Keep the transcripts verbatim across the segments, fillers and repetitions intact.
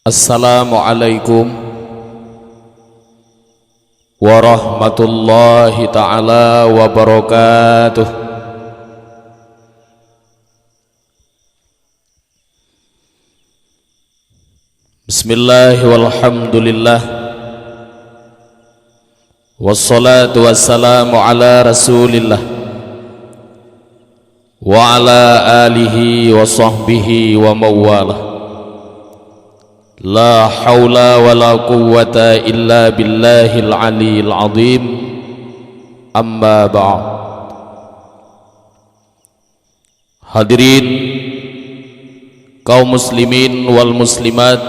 Assalamualaikum warahmatullahi taala wabarakatuh. Bismillah walhamdulillah. Wassalatu wassalamu ala Rasulillah wa ala alihi wa sahbihi wa mawalah. La haula wa la quwwata illa billahil aliyil azim. Amma ba'd. Hadirin kaum muslimin wal muslimat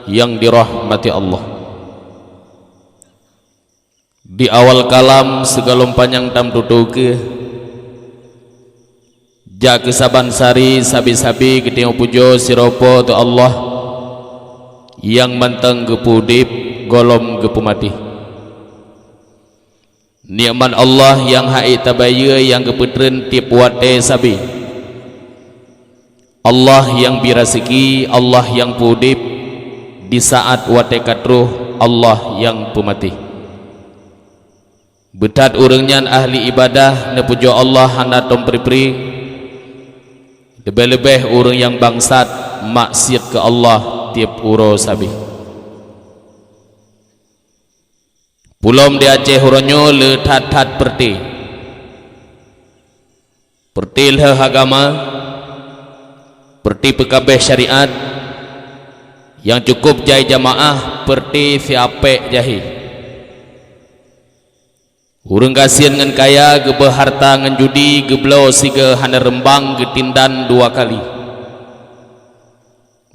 yang dirahmati Allah. Di awal kalam sigohlom panyang tameututoe keuh, jak keu saban sari sabe-sabe geutanyoe pujoe sidroe Po teu Allah nyang mantong geupeu udeb gohlom geupeumaté. Nikmat Allah nyang han ék tabayeue nyang geupeutreun tieb watée sabe. Allah nyang bri raseuki, Allah nyang peu udeb, di saát watée ka troh, Allah nyang peumaté. Beuthat ureuëng nyan ahli iébadah neupujoe Allah hana tom pri-pri, leubeh-leubeh ureuëng nyang bangsat maksiet keu Allah tieb uroe sabe. Pulom di Aceh uroe nyoe le that-that peureuté. Peureuté lheueh agama, peureuté peukabeh syariat, nyang cukôp jai jamaah, peureuté siapék jahé. Ureuëng gasien ngon kaya geubeuet hareuta ngon judi, geubloe sigoe hana reumbang, geutindan dua kali.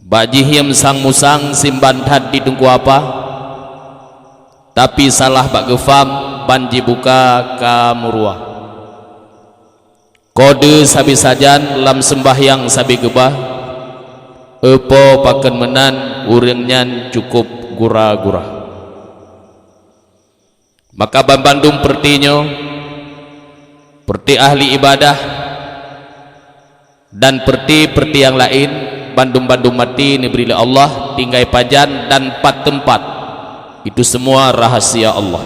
Bak jihiém sang-musang simban that di teungku apa, tapi salah bak geufam ban jibuka ka meuruwa. Kode sabe sajan lam seumbahyang sabe geuba, eu Po pakon meunan ureuëng nyan cukôp gura-gura. Maka banmandum peureuté nyoe, peureuté ahli iébadah, dan peureuté-peureuté nyang laén, bandum-bandum maté neubri lé Allah, tinggai pajan dan pat teumpat, itu semua rahasia Allah.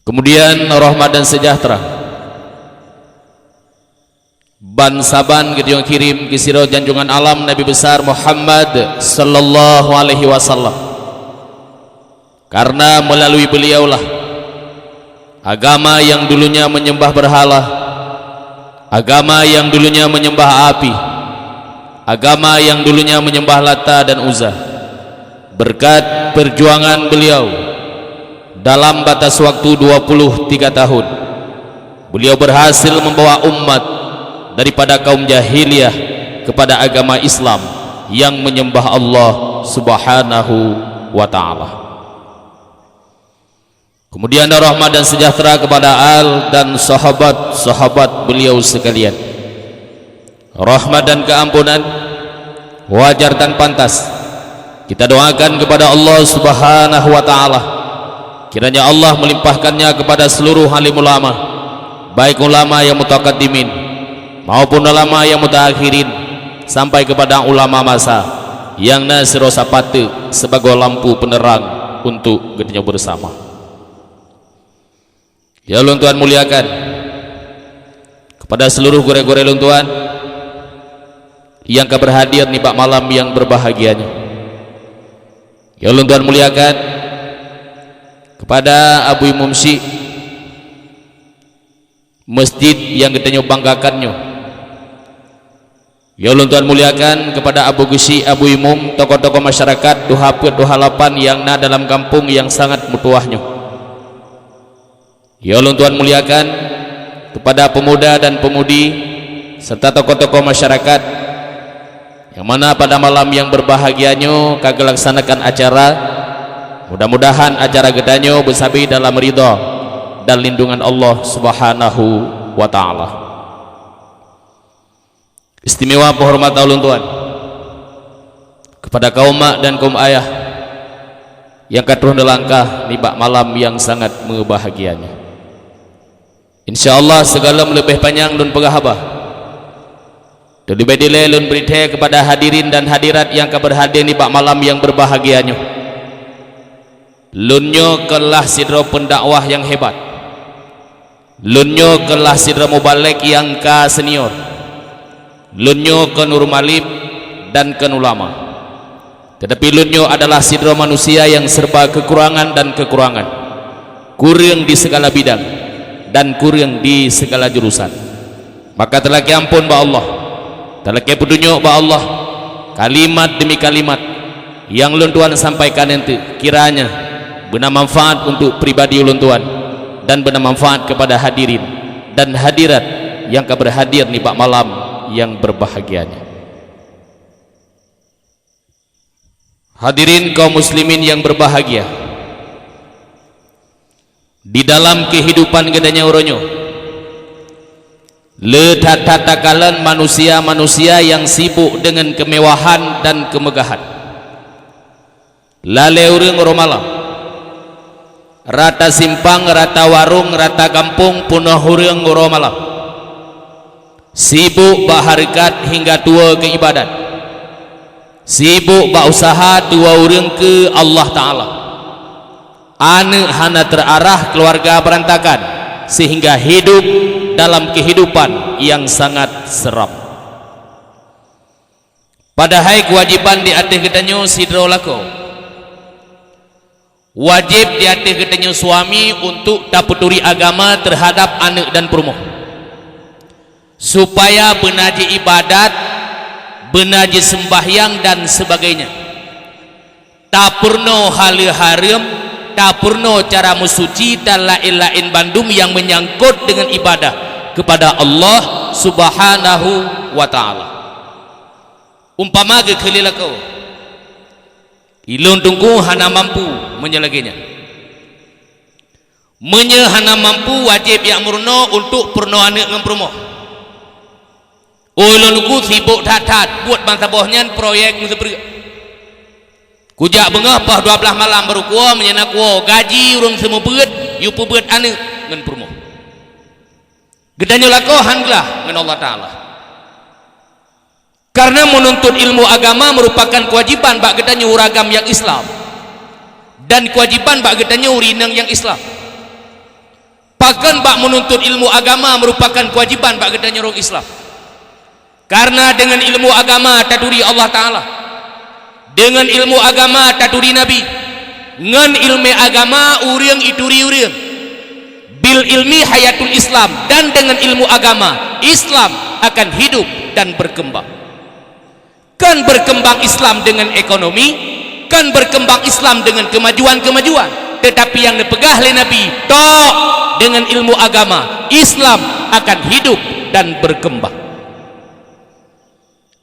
Keumudian rahmat dan seujahteura ban saban geutanyoe kirém keu sidroe janjungan alam Nabi Besar Muhammad sallallahu alaihi wasallam. Karena melalui beliaulah agama yang dulunya menyembah berhala, agama yang dulunya menyembah api, agama yang dulunya menyembah Lata dan Uzza. Berkat perjuangan beliau dalam batas waktu dua puluh tiga tahun, beliau berhasil membawa umat daripada kaum jahiliyah kepada agama Islam yang menyembah Allah Subhanahu wa Ta'ala. Kemudian rahmat dan sejahtera kepada al dan sahabat-sahabat beliau sekalian. Rahmat dan keampunan wajar dan pantas kita doakan kepada Allah Subhanahu wa Ta'ala, kiranya Allah melimpahkannya kepada seluruh alim ulama, baik ulama yang mutakaddimin maupun ulama yang mutaakhirin, sampai kepada ulama masa nyang na sidroe sapat teuk sibagoe lampu peuneurang untuk geutanyoe bersama. Ya ulôn tuan muliakan, kepada seluruh gurée-gurée lôn tuan nyang ka berhadir nibak malam nyang berbahagia nyoe. Ya ulôn tuan muliakan, kepada Abu Imum Syik masjid nyang geutanyoe banggakan nyoe. Ya ulôn tuan muliakan, kepada Abu Geuchik, Abu Imum, tokoh-tokoh masyarakat, tuha peuet, tuha lapan nyang na dalam gampông nyang sangat meutuwah nyoe. Ya ulôn tuan muliakan, kepada pemuda dan pemudi serta tokoh-tokoh masyarakat nyang mana pada malam nyang berbahagia nyoe ka geulaksanakan acara. Mudah-mudahan acara geutanyoe beusabe dalam ridha dan lindungan Allah Subhanahu wa Ta'ala. Istimewa peuhormatan ulôn tuan kepada kaum mak dan kaum ayah nyang ka troh neulangkah nibak malam nyang sangat meubahagia nyoe. Insya Allah, sigohlom leubeh panyang lôn peugah haba, Teuleubeue dilée lôn bri thée keupada hadirin dan hadirat nyang ka beurhadir nibak malam nyang beubahgia nyoe. Lôn nyoe keulah sidroe peundakwah nyang hebat. Lôn nyoe keulah sidroe mubalek nyang ka senior. Lôn nyoe kon ureuëng malem dan kon ulama. Teutapi lôn nyoe adalah sidroe manusia nyang serba keukurangan dan keukurangan, kureueng di sigala bidang dan kureueng di sigala jurusan. Maka teulakée amphon bak Allah, teulakée peutunyok bak Allah, kalimat demi kalimat nyang lôn tuan sampaikan nyan teuk kiranya beuna manfaat untuk pribadi ulôn tuan dan beuna manfaat keupada hadirin dan hadirat nyang ka beurhadir nibak malam nyang beubahgia nyoe. Hadirin kaum muslimin nyang beubahgia, di dalam keuhidupan geutanyoe uroe nyoe, le that-that takalon manusia-manusia nyang sibok deungon keumewahan dan keumeugahan. Lalée ureuëng uroe malam, rata simpang, rata warong, rata gampông peunoh ureuëng uroe malam. Sibok bak hareukat hingga tuwoe keu iébadat. Sibok bak useuha tuwoe ureuëng keu Allah Taala. Aneuëk hana teuarah, keuluwarga beurantakan, seuhingga hidup dalam keuhidupan nyang sangat seuram. Padahai keuwajéban di ateueh geutanyoe sidroe lakoe. Wajéb di ateueh geutanyoe suami untuk tapeuturi agama teuhadab aneuëk dan peurumoh, supaya beuna jiiébadat, beuna jiseumbahyang dan seubagainya. Tapeurunoe haleue hareuem, tapeurunoe cara meusuci dan laén-laén bandum nyang meunyangkot deungon iébadat keupada Allah Subhanahu wa Taala. Umpama geukheun lé lakoe, "Ulôn teungku hana mampu meunyoe lagée nyan." Meunyoe hana mampu, wajéb jak meurunoe untuk peurunoe aneuëk ngon peurumoh. "Oh, ulôn teungku sibok that-that, buet bansaboh nyan proyek meuseubreuek. Kujak beungoh poh dua blaih malam barô kuwoe, meunyoe na kuwoe gaji ureuëng seumeubeuet, yue peubeuet aneuëk ngon peurumoh." Geutanyoe lakoe han glah ngon Allah Taala. Karena meununtut ilmu agama meurupakan keuwajéban bak geutanyoe ureuëng agam nyang Islam dan keuwajéban bak geutanyoe ureuëng inong nyang Islam. Pakon bak meununtut ilmu agama meurupakan keuwajéban bak geutanyoe ureuëng Islam? Karena deungon ilmu agama taturi Allah Taala. Deungon ilmu agama taturi Nabi. Ngon iéleumé agama ureuëng ituri ureuëng. "Bil ilmi hayatul Islam," dan deungon ilmu agama, Islam akan hidup dan berkembang. Kon berkembang Islam deungon ekonomi, kon berkembang Islam deungon keumajuan-keumajuan, teutapi nyang neupeugah lé Nabi, "Tok, deungon ilmu agama, Islam akan hidup dan berkembang."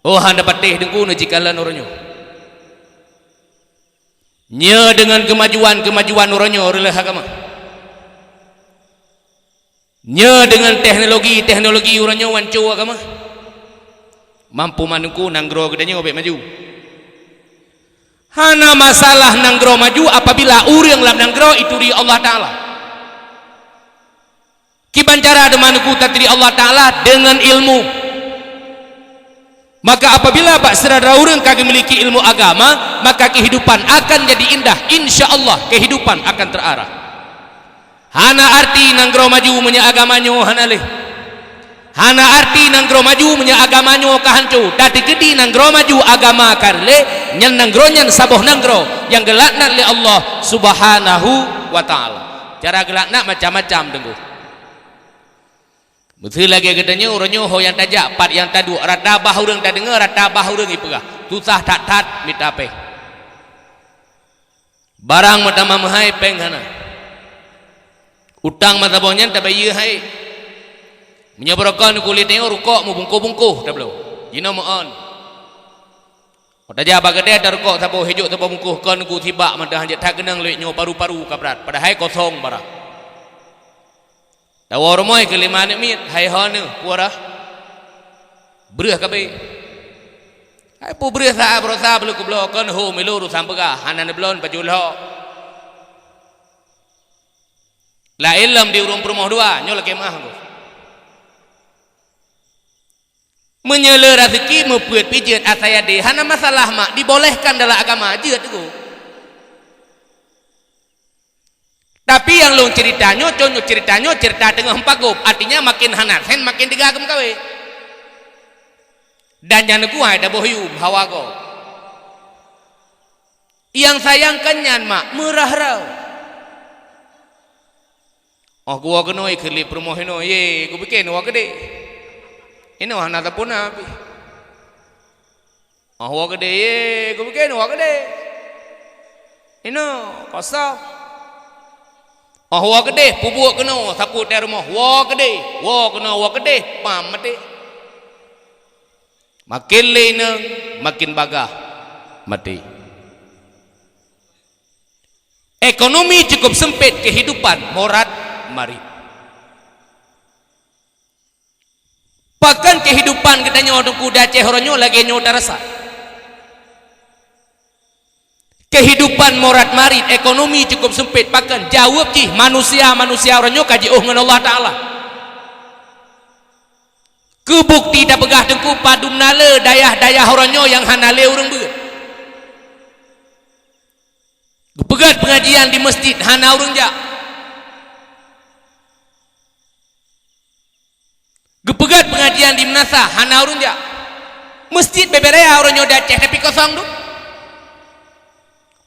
Oh, hana patéh teungku neujikalon uroe nyoe. Nyoe deungon keumajuan-keumajuan uroe nyoe reuloh agama. Nyoe deungon teknologi-teknologi uroe nyoe wanco agama. Mampu manungku nanggroe geutanyoe bék maju. Hana masalah nanggroe maju apabila ureuëng lam nanggroe ituri Allah Taala. Kiban cara teuma neuku taturi Allah Taala deungon ilmu. Maka apabila bak syedara ureuëng ka geumiliki ilmu agama, maka kehidupan akan jadi indah. Insya Allah kehidupan akan terarah. Hana arti nanggroe maju meunyoe agama nyoe hana lé. Hana arti nanggroe maju meunyoe agama nyoe ka hanco. Tateukeudi nanggroe maju agama ka lé, nyan nanggroe nyan saboh nanggroe nyang geulaknat lé Allah Subhanahu wa Taala. Cara geulaknat macam-macam teungku. Meuseu lagée geutanyoe uroe nyoe ho nyang tajak, pat nyang taduek, rata bah ureuëng tadeungoe, rata bah ureuëng ipeugah. Susah that-that mita péng. Barang meutamah meuhai péng hana. Utang meusaboh nyan tabayeue hai. Meunyoe beurokon kulit nyoe rukok meubungkoh-bungkoh tabloe. Jinoe meuon. Ho tajak bak keudée tarukok saboh hijok saboh bungkoh kon ku sibak meudah hanjeuet that keunong lé nyoe paru-paru ka brat, padahai kosong barang. Tawoe rumoh keu lima aneuk miet, hai ho neuh, peue rhah? Breueh ka bék. Hai peue breueh sa-a baroesa beuleueh keubloe kon ho milu urosan peugah, hana neubloe pajoh lhok. Laén lom di ureuëng peurumoh dua, nyoe lakée meuáh goh. Meunyoe le raseuki meupeuet pih jeuet asai adé, hana masalah mak, dibolehkan dalam agama, jeuet teungku. Tapi nyang lôn cerita nyoe, contoh cerita nyoe, cerita teungoh meupagob, artinya makin hana sen, makin teuga geumeukawen. Dan nyang neuguai daboh yum hawa gob. Nyang sayangkan nyan mak meurah-rah. Oh, geuwoe keunoe keu lé peurumoh inoe, ye, geupiké neuwoe keudeh. Inoe hana tapuna pih. Oh, woe keudeh, ye, geupiké neuwoe keudeh. Inoe kosong. Oh, woe keudeh, peubuet keunoe, sapeue teuh rumoh, woe keudeh, woe keunoe, woe keudeh, pam maté. Makin lé inong, makin bagah maté. Ekonomi cukup sempit, kehidupan morat marit. Pakon kehidupan geutanyoe teungku di Aceh uroe nyoe lagée nyoe tarasa? Kehidupan morat marit, ekonomi cukup sempit, pakon? Jaweueb jih, manusia-manusia uroe nyoe ka jiôh ngon Allah Taala. Keu bukeuti tapeugah teungku, padum na le dayah-dayah uroe nyoe nyang hana lé ureuëng beuet. Geupeugét peungajian di meuseujid, hana ureuëng jak. Geupeugét peungajian di meunasah, hana ureuëng jak. Meuseujid bubé raya uroe nyoe di Aceh, tapi kosong tu.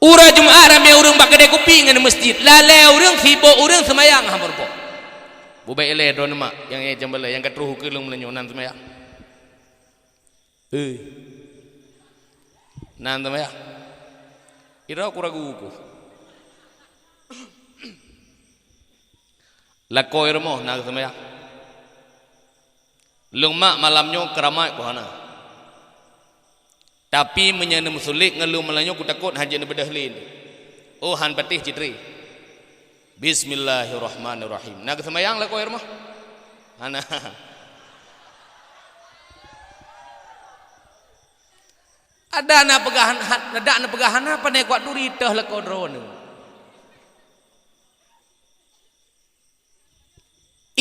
Uroe Jumat ramé ureuëng bak keudè kupi ngon meuseujid. Lalée ureuëng, sibok ureuëng, seumayang hana meurumpok. Bubé ilée droeneuh mak, nyang éh jambalée, nyang ka troh keu lôn meunyoe nan seumayang. Hei. Nan teuma ya. Ira ku ragu ku. Lakoe rumoh na teuma ya. Lôn mak malam nyoe keuramat ku hana. Tapi meunyoe neumeusulet ngon lôn malam nyoe, kutakot hana jeuet neubeudoh lé. Oh, han patéh cit ré. Bismillahirrahmanirrahim. Na geuseumayang lakoe rumoh? Hana. Ada na peugah, ada na peugah hana, pane kuat turi teuh lakoe droeneuh.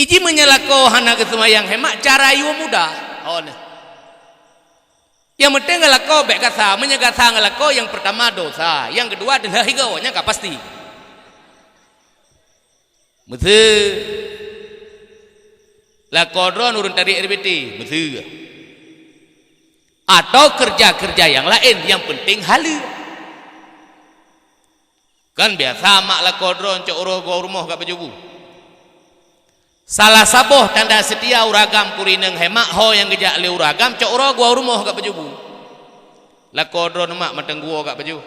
Iji meunyoe lakoe hana geuseumayang, hemat cara yue muda. Oh, nah. Nyang penting ngon lakoe bék gasa. Meunyoe gasa ngon lakoe, nyang pertama dosa, nyang keudua deuh higoe, nyan ka pasti. Meuseu. Lakoe droen ureuëng tari R B T, meuseu. Atau kerja-kerja yang lain, yang penting halal. Kan biasa mak lakoe droen cok uroe geuwoe rumoh gak pajoh bu. Salah saboh tanda seutia ureuëng agam keu ureuëng inong, hemat ho nyang geujak lé ureuëng agam cok uroe geuwoe rumoh gak pajoh bu. Lakoe droen mak mantong geuwoe gak pajoh.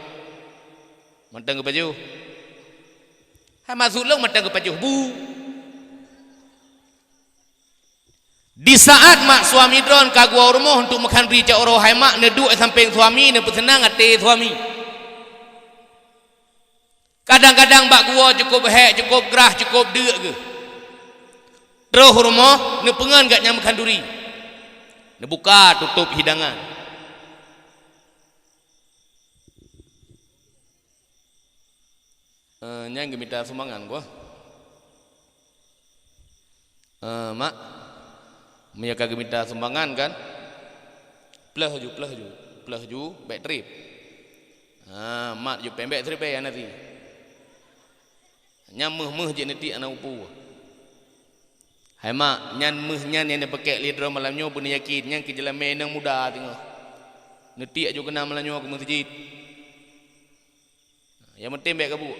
Mantong geupajoh. Hai maksud lôn mantong geupajoh bu. Di saat mak suami droen ka geuwoe rumoh untuk meukhanduri cok uroe, hai mak neuduek sampéng suami, neupeuseunang até suami. Kadang-kadang bak geuwoe cukôp hék, cukôp grah, cukôp deuk geuh. Troh rumoh, neupeungon gobnyan meukhanduri. Neubuka tutôp hidangan. Eh, nyan geumita sumbangan ku. Eh, mak, meunyoe ka geumita sumbangan kan, pleuh ju, pleuh ju, pleuh ju, bék trép. Ha, mat ju péng bék trép, bék hana si. Nyan méuh-méuh jeuet neutiek aneuk upu. Hai mak, nyan méuh nyan nyang neupeukek lé droe malam nyoe beuneuyakin, nyan keu jeulamé nyang muda teungoh. Neutiek ju keunan malam nyoe keu meuseujid. Nyang penting bék kabuek.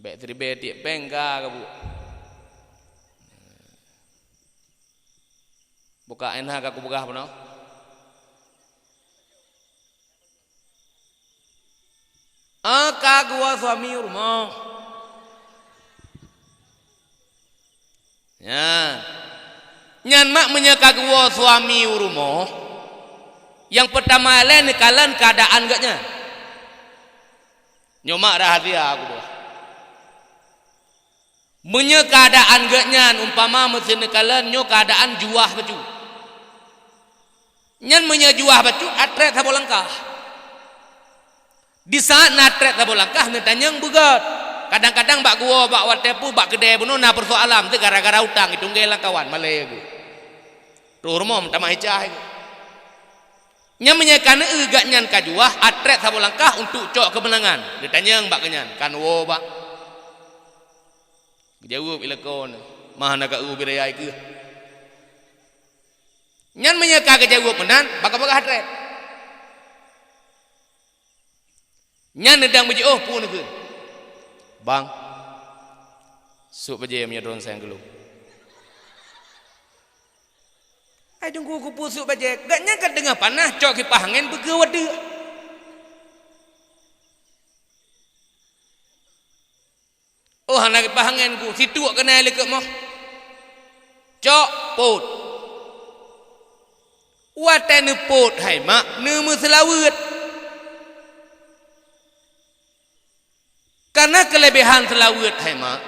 Bék siribée tiek péng ka kabuek. Buka N H ka kupeugah bunoe. Ah, ka geuwoe suami u rumoh. Nyan. Nyan mak meunyoe ka geuwoe suami u rumoh, nyang peutama lé neukalon keuadaan gobnyan. Nyoe mak rahasia kupeugah. Meunyoe keuadaan gobnyan umpama meuseu neukalon nyoe keuadaan juah bacut. Nyan meunyoe juah bacut, atrét saboh langkah. Di saat na trép saboh langkah, neutanyong beugét. Kadang-kadang bak geuwoe, bak watée peue, bak keudè bunoe na peusoalan, teu gara-gara utang, itunggée lam kawan, malée geuh. Troh rumoh meutamah icah. Nyan meunyoe ka neueu gobnyan ka juah, atrét saboh langkah untuk cok keumeunangan. Geutanyong bak gobnyan, "Kan woe, Bang?" Geujaweueb ilakon, "Mah na ka eu biraya keuh." Nyan meunyoe ka geujaweueb meunan, baka-baka atrét. Nyan neudong beujiôh peue neukheun, "Bang, sôk bajée meunyoe droen sayang keu lôn." Hai Teungku, keupeue sôk bajée? Gobnyan ka teungoh panas, cok kipah angén beugeue wadeuk. Oh, hana kipah angén ku, situek keunoe likot moh. Cok, pôt. Watée neupôt hai mak, neumeuseulaweuet. Kana keuleubehan seulaweuet hai mak,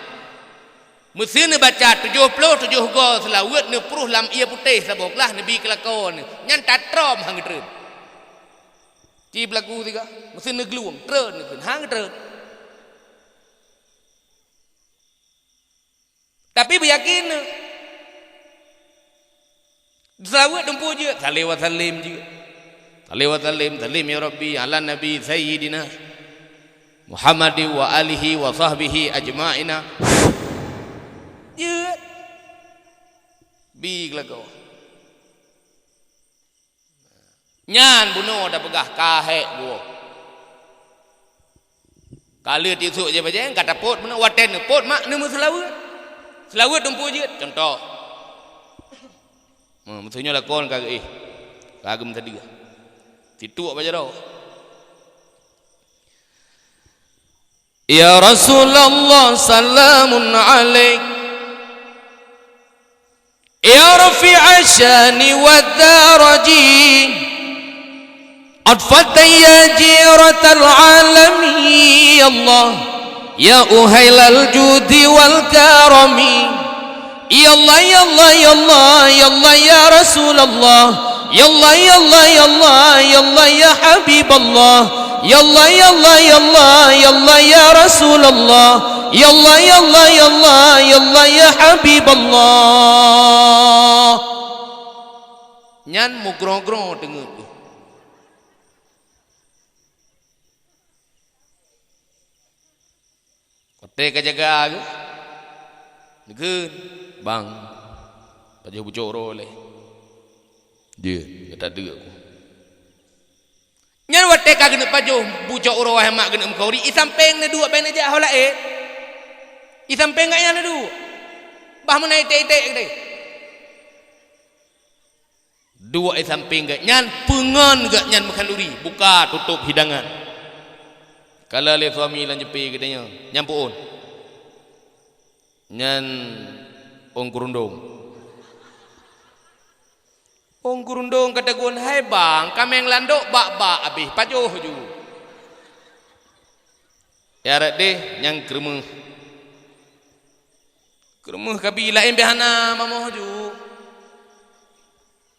meuseu neubaca tujoh ploh tujoh goe seulaweuet neupruh lam ié putéh saboh glah neubi keu lakoe neuh, nyan tatrom han geutreun. Ci beulaku siga, meuseu neuglueng, treun neukheun, han geutreun. Tapi beuyakin, seulaweuet dumpeue jeuet, salli wa sallim jeuet. Salli wa sallim, sallim ya Rabbi, ala Nabi Sayyidina Muhammad wa alihi wa sahbihi ajma'ina. Jeuet. Bi keu lakoe. Nyan bunoe tapeugah ka hék woe. Ka lheueh tisuk jih bajée, ka tapôt bunoe, watée neupôt mak neumeuseulaweuet. Seulaweuet dumpeue jeuet, cuntoh. Meuseunyoe lakoe ka geuéh, ka geumeusadeue. Situek bak jaroe. Ya Rasulullah, salamun alaik. Ya rafi'ash shani wad daraji. Atfatan ya jiratal alami. Ya Allah. Ya uhailal judi wal karami. Ya Allah, ya Allah, ya Allah, ya Allah, ya Rasulullah. Ya Allah, ya Allah, ya Allah, ya Allah, ya Habiballah. Ya Allah, ya Allah, ya Allah, ya Allah, ya Rasulullah. Ya Allah, ya Allah, ya Allah, ya Allah, ya Habiballah. Nyan meugrong-grong teungeut. Watée ka jaga geuh, neukheun, "Bang, pajoh bucok uroe lé." "Jeuet, gata deuk." Nyan watée ka geuneuk pajoh bucok uroe hai mak geuneuk meukauri, i sampéng neuduek, bék neujak ho laén. I sampéng gobnyan neuduek. Bah meunan iték-iték keudeh. Duek i sampéng gobnyan, peungon gobnyan meukhanduri, buka tutôp hidangan. Kala lé suami lam jeupé geutanyoe, "Nyan peue ôn?" "Nyan ôn keurundong." "Ôn keurundong ka tagun, hai bang, kaméng landok bak-bak abéh pajoh ju." "Ya rot deh, nyan keureumeung." "Keureumeung kabi laén beh hana mamoh ju."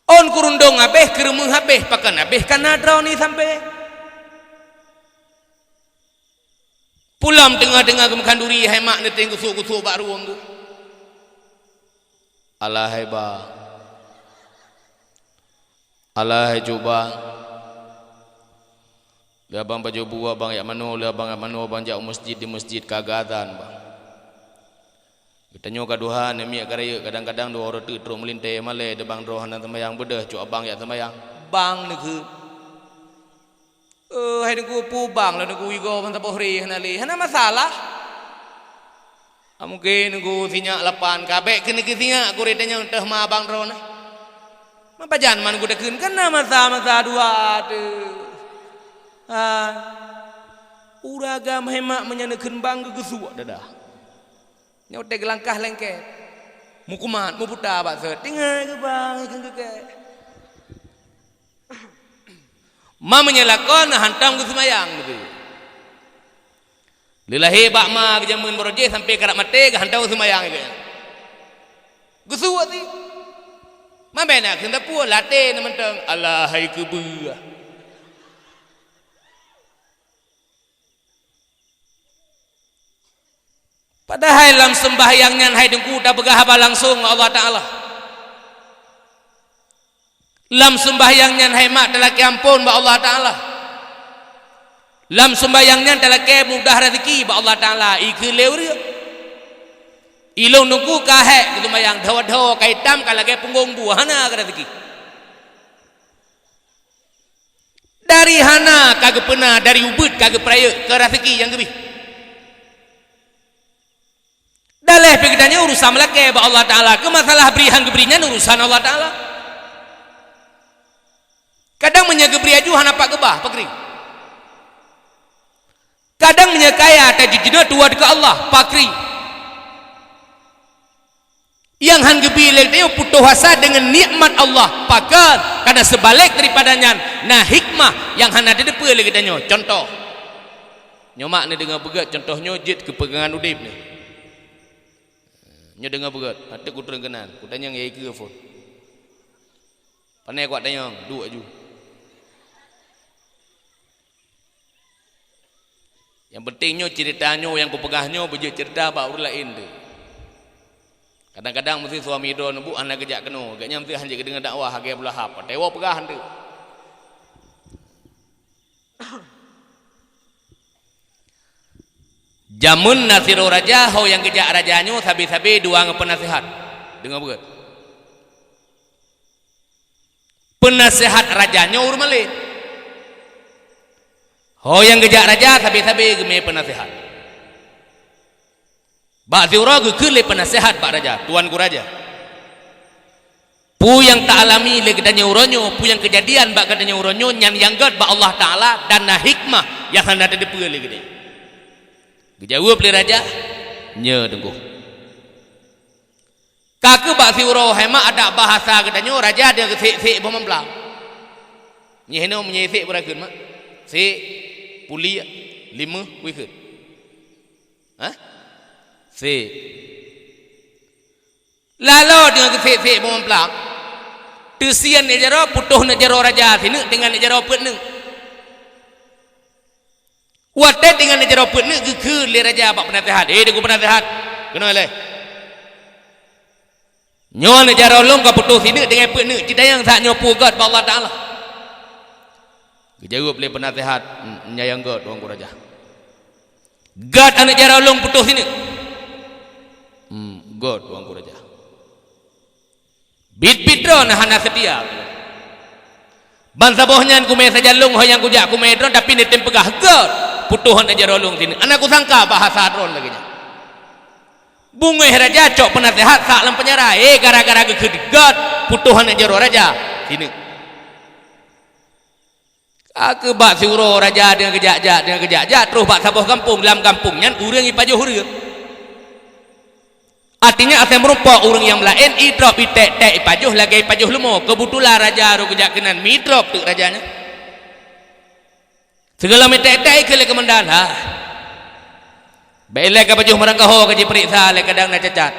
Ôn keurundong abéh, keureumeung abéh, pakon abéh kana droeneuh sampéng. Pulam teungoh-teungoh geumeukhanduri hai mak neuténg geusuek-geusuek bak rueng geuh. "Alah hai bang. Alah hai cuba. Lé abang pajoh bu, abang jak manoe, lé abang jak manoe, abang jak u meuseujid, di meuseujid ka geuazan bang. Geutanyoe ka duha, neumiet ka rayeuk, kadang-kadang dua uroe teuk trok meulintée, malée teuh bang droe hana seumayang, beudôh cok abang jak seumayang." Bang neukheun, "Eh, hai Teungku, peue bang lôn neukheun igoe ban saboh ré hana lé, hana masalah." "Ah, mungken Teungku sinyak lapan ka, bék keuneuk sinyak, gurée tanyoe teuh ma bang droeneuh." "Ma pajan man geutakheun, kan na masa-masa dua teuh." Ha. Ureueng agam hai mak meunyan neukheun bang geugeusuek dadah. Nyoe teuh geulangkah lengket. Meukumat, meuputa bak sot. Tinggai keu bang, keu geukée. Ma meunyoe lakoe na hantom geuseumayang beutôi. Lé lahé bak ma geujameun barô jih sampoe karab maté geuhantom seumayang geuh. Geusuet cit. Ma béna kheun sapeue, laté na mantong, "Alah hai keubeue." Padahai lam seumbahyang nyan hai Teungku tapeugah haba langsong ngon Allah Taala. Lam seumbahyang nyan hai mak talakée amphon bak Allah Taala. Lam seumbahyang nyan talakée mudah raseuki bak Allah Taala, ikeu lé ureuëng. Ilong nungku ka hék keu seumbahyang, dho-dho ka itam ka lagée punggong buah hana keu raseuki. Dari hana ka geupeuna, dari ubeut ka geupeurayeuk keu raseuki nyang geubri. Daleh pih geutanyoe urusan meulakée bak Allah Taala, keu masalah bri han geubri nyan urusan Allah Taala. Kadang meunyoe geubri aju hana pat geubah, pakri. Kadang meunyoe kaya tajeuet jinoe tuwoe keu Allah, pakri. Nyang han geubri lé geutanyoe putôh asa deungon nikmat Allah, pakon? Karena seubalek daripada nyan na hikmah nyang hana teudeupeu lé geutanyoe. Contoh, nyoe mak neudeungoe beugét, contoh nyoe jeuet keu peugangan udeb nyoe. Nyoe deungoe beugét, ateueh kutrön keunan, kutanyong yai keu phon. Pane kuat tanyong, duek aju. Nyang penting nyoe ceurita nyoe nyang kupeugah nyoe beujeuet ceurita bak ureuëng laén teuh. Kadang-kadang meusti suami droe neubuet hana geujak keunoe, gobnyan meusti hana jeuet geudeungoe dakwah lagée Abu Lahab. Watée woe peugah teuh. Jameun na sidroe raja, ho nyang geujak raja nyoe sabe-sabe dua ngon peunasihat. Deungoe beugét. Peunasihat raja nyoe ureuëng malém. Ho nyang geujak raja sabe-sabe geumé peunasihat. Bak siuroe geukheun lé peunasihat bak raja, "Tuanku raja, peue nyang ta alami lé geutanyoe uroe nyoe, peue nyang keujadian bak geutanyoe uroe nyoe, nyan nyang gét bak Allah Taala dan na hikmah nyang hana teudeupeu lé geutanyoe." Geujaweueb lé raja, "Nyoe teungku." Ka keuh bak siuroe hai mak adak bahasa geutanyoe raja deungon sek-sek boh mamplam. Nyoe hinoe meunyoe sek beurageuen mak. Sek, puliek, limeuh, wikheun. Hah? Sek. Lalo deungon sek-sek boh mamplam. Teusian neuk jaroe, putôh neuk jaroe raja sineuk deungon neuk jaroe peuet neuk. Watée deungon neuk jaroe peuet neuk geukheun lé raja bak peunasihat, "Eh, deungon peunasihat, keunoe lé. Nyoe neuk jaroe lôn ka putôh sineuk deungon peuet neuk, cit tanyong that nyoe peue gét bak Allah Taala." Geujaweueb lé peunasihat, "Nyang gét, Tuanku Raja. Gét aneuk jaroe lôn putôh sineuk." "Hmm, gét, Tuanku Raja." Biet-biet droeneuh hana seutia. Bansaboh nyan kumé sajan lôn ho nyang kujak kumé droeneuh, tapi neutem peugah gét putôh aneuk jaroe lôn sineuk. Hana kusangka bahasa droeneuh lagée nyan. Beungéh raja cok peunasihat sak lam peunjara, eh, gara-gara geukheun gét putôh aneuk jaroe raja sineuk. Ka keuh bak siuroe raja deungon geujak-jak, deungon geujak-jak, troh bak saboh gampông, lam gampông nyan ureuëng ipajoh ureuëng. Artinya asai meurumpok ureuëng nyang laén itrok iték-ték ipajoh lagée ipajoh leumo. Keubeutulan raja rot geujak keunan mitrok teuk raja nyan. Sigohlom iték-ték ikheun lé keumandan, "Ha, bék ilée ka pajoh meurangkaho ka jipeuriksa lé kadang na cacat.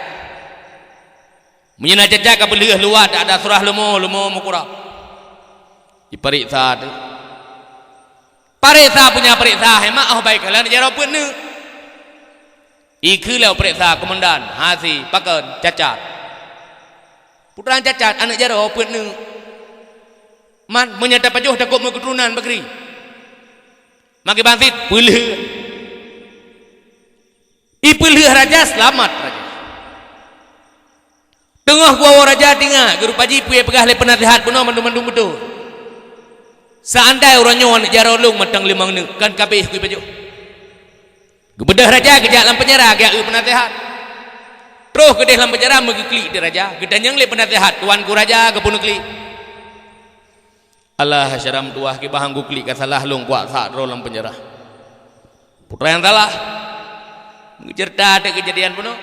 Meunyoe na cacat ka peulheueh luwat dak ada surah leumo, leumo meukura." Jipeuriksa teuk. Pareksa punya pareksa, hai mak, oh bai kalon jaroe peuet neuk. Ikheun lé pareksa keumandan, "Hasi, pakon, cacat." "Putra cacat, aneuk jaroe peuet neuk." "Man, meunyoe tapajoh takot meuketurunan bakri." Makai bansit, peulheueh. Ipeulheueh raja, seulamat raja. Teungoh geuwoe raja teuingat, geurupa jih peue peugah lé peunasihat bunoe mandum-mandum beutôi. Seandai uroe nyoe aneuk jaroe lôn mantong limong neuk, kan ka abéh kuipajoh. Geubeudôh raja geujak lam peunjara geujak eu peunasihat. Troh keudeh lam peunjara meugeuklik di raja, geutanyong lé peunasihat, "Tuanku raja, keupeue neuklik?" "Alah, syedara meutuwah, kiban han kuklik ka salah lôn kuak sak droe lam peunjara." "Peue nyang salah?" Geuceurita teuk keujadian bunoe.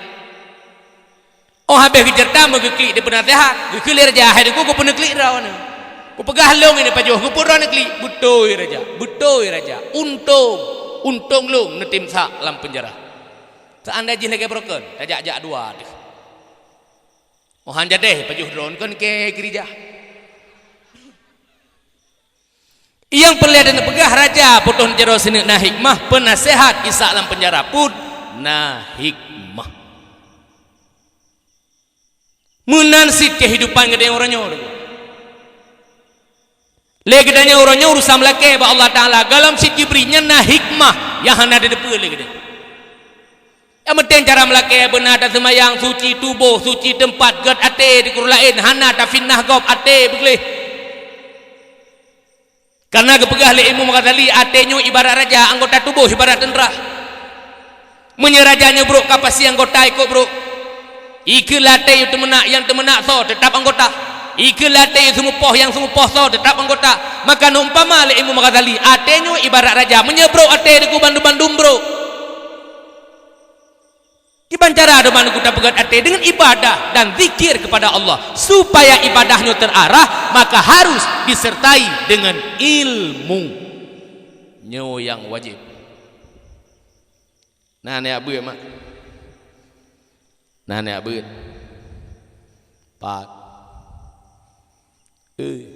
Oh habéh geuceurita meugeuklik di peunasihat, geukheun lé raja, "Hai teungku, keupeue neuklik droeneuh?" "Kupeugah lôn ini pajoh, keupeue droeneuh neuklik?" "Beutôi raja, beutôi raja. Untông, untông lôn neutem sak lam peunjara. Seandai jih lagée beurokon, tajak-jak dua deuh." Oh han jadeh pajoh droeneuh kon keu geurija. Nyang peureulée tapeugah raja putôh jaroe sineuk na hikmah, peunasihat isak lam peunjara pun na hikmah. Meunan cit keuhidupan geutanyoe uroe nyoe. Lé geutanyoe uroe nyoe urusan meulakée bak Allah Taala, gohlom cit jibri, nyan na hikmah nyang hana tateupeue lé geutanyoe. Nyang penting cara meulakée beuna, taseumayang, suci tuboh, suci teumpat, gét até di kuru laén, hana tafitnah gob, até beugleh. Kareuna geupeugah lé Imam Ghazali, até nyoe ibarat raja, anggota tuboh ibarat teuntra. Meunyoe raja nyoe brok, ka pasti anggota ikot brok. Ikheun lé até nyoe teumeunak, nyang teumeunak soe, teutap anggota. Ikheun lé até nyoe seumupoh, nyang seumupoh soe, teutap anggota. Maka neumpama lé Imam Ghazali, até nyoe ibarat raja, meunyoe brok até, deungon bandum-bandum brok. Kiban cara deungon geupeugét até? Deungon ibadah dan zikir kepada Allah. Supaya ibadah nyoe terarah, maka harus disertai dengan ilmu. Nyoe nyang wajéb. Na neujak beuet, mak? Na neujak beuet? Pat? Eh.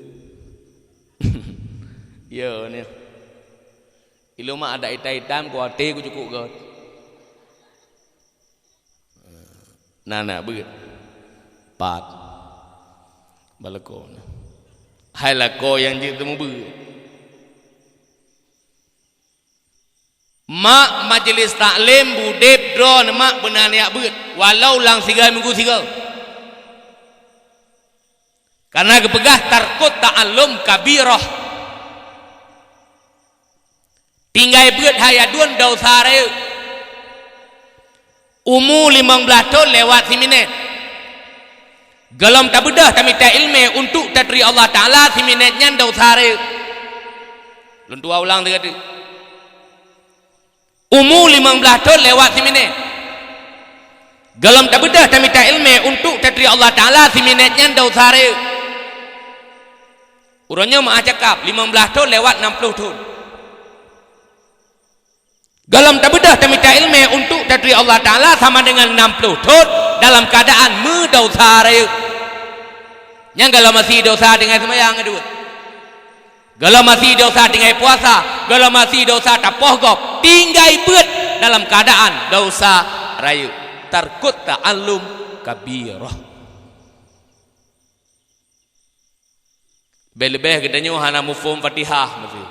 Ya, ni. Ilôn mak adak itam-itam, ku até ku cukôp gét. Na neujak beuet? Pat? Ba lakoe na. Hai lakoe nyang jeuet teumubeuet. Mak, majlis taklim budeb droeneuh mak, beuna neujak beuet, walau lam sigoe minggu sigoe. Kareuna geupeugah tarkut ta'allum kabirah. Tinggai beuet hai aduen desya rayeuk. Umu limong blaih thon lewat siminét. Gohlom tabeudôh tamita ileumé untuk taturi Allah Taala, siminét nyan desya rayeuk. Lôn tuwoe ulang sigoe teuk. Umu limong blaih thon lewat siminét. Gohlom tabeudôh tamita ileumé untuk taturi Allah Taala, siminét nyan desya rayeuk. Uroe nyoe meu'ah cakap, limong blaih thon lewat nam ploh thon. Gohlom tabeudôh tamita ileumé untuk taturi Allah Taala sama dengan nam ploh thon dalam keuadaan meudesya rayeuk. Nyang gohlom masih desya tinggai seumayang, dua. Gohlom masih desya tinggai puasa, gohlom masih desya tapoh gob, tinggai beuet dalam keuadaan desya rayeuk. Tarkut ta'allum kabirah. Leubeh-leubeh geutanyoe hana muphom Fatihah meusti.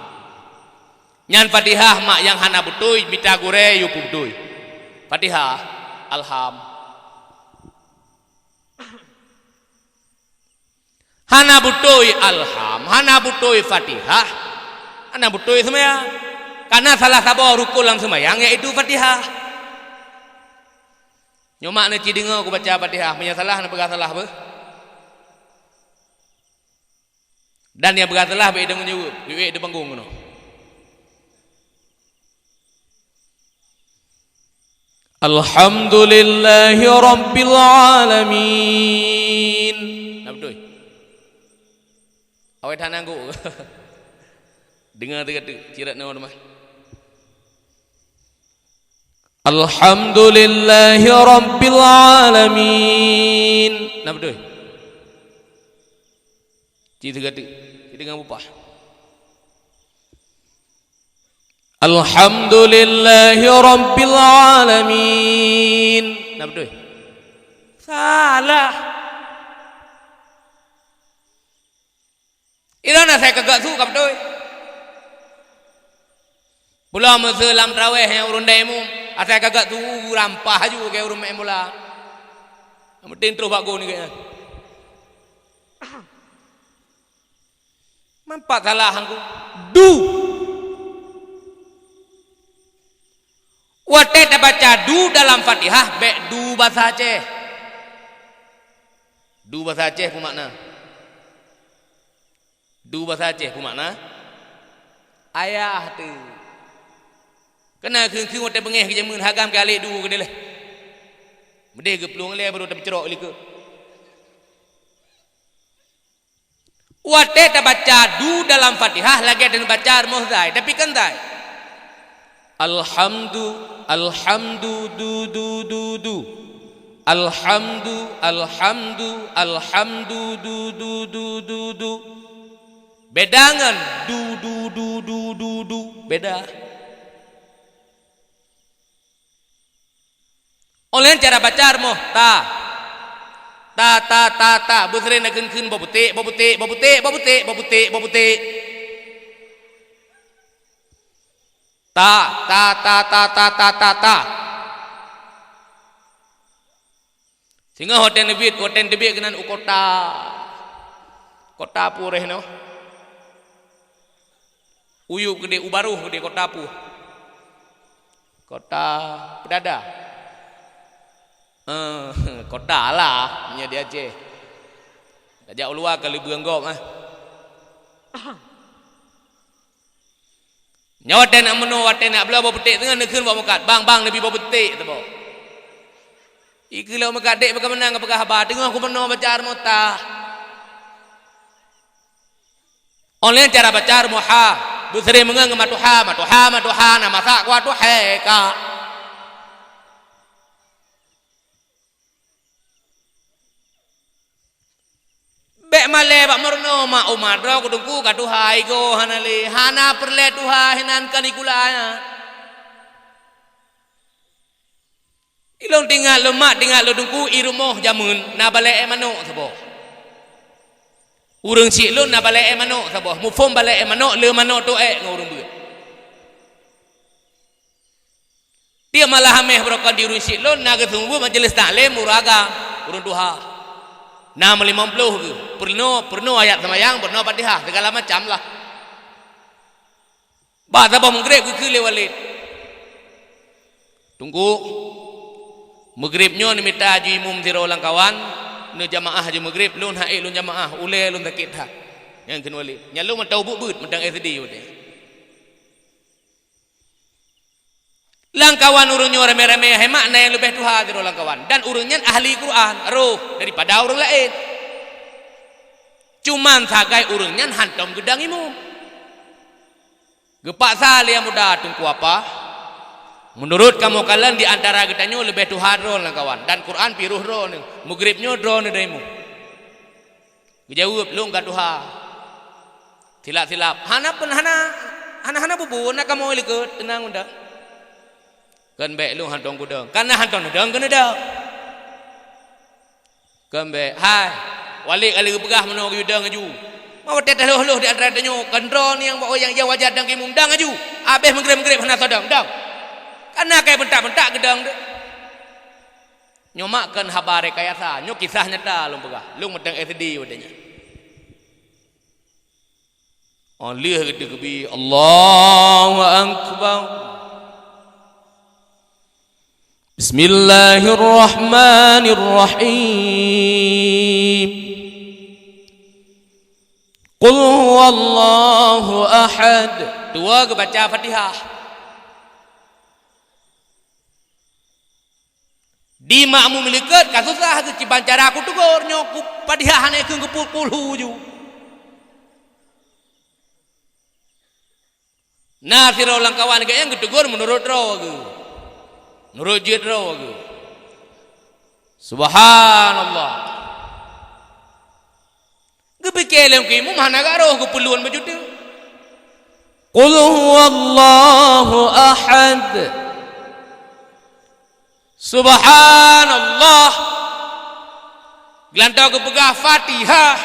Nyan Fatihah mak nyang hana beutôi, mita gurée yue peubeutôi. Fatihah, alham. Hana beutôi alham, hana beutôi Fatihah, hana beutôi seumayang. Kareuna salah saboh rukon lam seumayang yaitu Fatihah. Nyoe mak neuci deungoe kubaca Fatihah, meunyoe salah neupeugah salah beuh. Dan nyang peugah salah bék deungon jaweueb, bék di panggong keunoe. Alhamdulillahi rabbil alamin. Na beutôi? Awai that nanggu. Deungoe teuka teuk, ciret nyoe teuma. Alhamdulillahi rabbil alamin. Na beutôi? Ci teuka teuk. Ci deungoe bupah. Alhamdulillahi rabbil alamin. Na beutôi? Salah. Ilôn asai kagak su ka beutôi. Pulo meuseu lam traweh nyang ureuëng dai mum, asai kagak su rampah aju keu ureuëng main bola. Nyang penting troh bak gol ni kayaknya. Mampat salah angku. Du. Watée tabaca du dalam Fatihah, bék du basa Aceh. Du basa Aceh peue makna? Du basa Aceh peue makna? Ayah teuh. Keunan kheun-kheun watée beungéh geujameun hagam keu alek du keudeh leh. Meudeh geuplueng lé baru tapeucrok likot. Watée tabaca du dalam Fatihah lagée tabaca rumoh zai, tapi kan zai. Alhamdu, alhamdu, du, du, du, du. Alhamdu, alhamdu, alhamdu, du, du, du, du, du. Beda ngon du, du, du, du, du, du. Beda. Óh lheueh nyan cara baca rumoh ta. Ta, ta, ta, ta. Beuseuréng na kheun-kheun boh puték, boh puték, boh puték, boh puték, boh puték, boh puték. Ta, ta, ta, ta. Singoh watèe neubiet, watèe teubiet keunan u kota. Kota peue reh nyoe? U yup keudéh, u barôh keudéh, kota peue? Kota Peudada. Eh, kota lah, nyoe di Aceh. Tajak u luwa ka leubeh anggop, eh. Nyoe watèe na meunoe, watèe na bloe boh peuték teungoh neukheun bak mukat. "Bang, bang, neubi boh peuték," teuboh. Ikeu lôn mukat, "Dek, bagaimana geupeugah haba?" "Teungoh kumeunoe baca Al-Mu'tah." Óh lheueh cara baca Al-Mu'tah, beuseuréng meungon ngon matuha, matuha, matuha, na masak kuah tuhé ka. Bèk malèe bak meurunoe mak umat droe keu teungku ka tuha igoe hana lé, hana peureulèe tuha hinan kalikula nyan. Ilôn tingat lôn mak, tingat lôn teungku i rumoh jameun na balèe manok saboh. Ureueng syiek lôn na balèe manok saboh, muphom balèe manok le manok tu èk ngon ureueng beuet. Tiep malam Hamèh beurokon di ureueng syiek lôn na geuseumeubeuet majelis taklim ureueng agam, ureueng tuha. Na meulimong ploh geuh, peurunoe, peurunoe ayat seumayang, peurunoe Fatihah, sigala macam lah. Bak saboh meugreb geukheun lé Walid, "Teungku, meugreb nyoe neumita aju imum sidroe lam kawan, neujamaah aju meugreb, lôn han ék lôn jamaah, ulèe lôn sakét that." Nyan kheun Walid. Nyan lôn mantong beuet-beuet, mantong S D watèe. Lam kawan ureueng nyoe ramé-ramé, hai mak na nyang leubeh tuha sidroe lam kawan, dan ureueng nyan ahli Quran, roh daripada ureueng laén. Cuman sagai ureueng nyan hántom geudong imum. Geupaksa lé nyang muda, "Teungku apa? Meunurot kamoe kalon di antara geutanyoe leubeh tuha droeneuh lam kawan, dan Quran pih roh droeneuh, meugreb nyoe droeneuh dong imum." Geujaweueb, "Lôn ka tuha." Silap-silap, "Hana peue, hana, hana, hana bubu, na kamoe likot, teunang meuda." "Kon bèk lôn hántom kudong, kana hántom neudong keuneudong." "Kon bèk, hai, Walid ka lheueh geupeugah meunoe geuyue dong aju. Meunyoe watèe teuhloh-hloh di antara tanyoe, kon droeneuh nyang bak nyang wajar dong keu imum, dong aju. Abéh meugreb-meugreb hana soe dong, dong. Kana kayèe beuntak-beuntak geudong deuh." Nyoe mak kon haba rekayasa, nyoe kisah nyata lôn peugah. Lôn mantong S D watèe nyan. Óh lheueh geuteukeubie, Allahu Akbar. Bismillahirrahmanirrahim. Qul huwallahu ahad. Dua geubaca Fatihah. Di makmum likot ka susah geuh, kiban cara kutegur nyoe, ku Fatihah hana kheun geupeu, kulhu ju. Na sidroe lam kawan geuh nyang geutegur meunurot droe geuh. Meunurot jeuet droe geuh. Subhanallah. Geupike lé keu imum hana garo geupeulon baju teuk. Qul huwallahu ahad. Subhanallah. Geulantoe geupeugah Fatihah.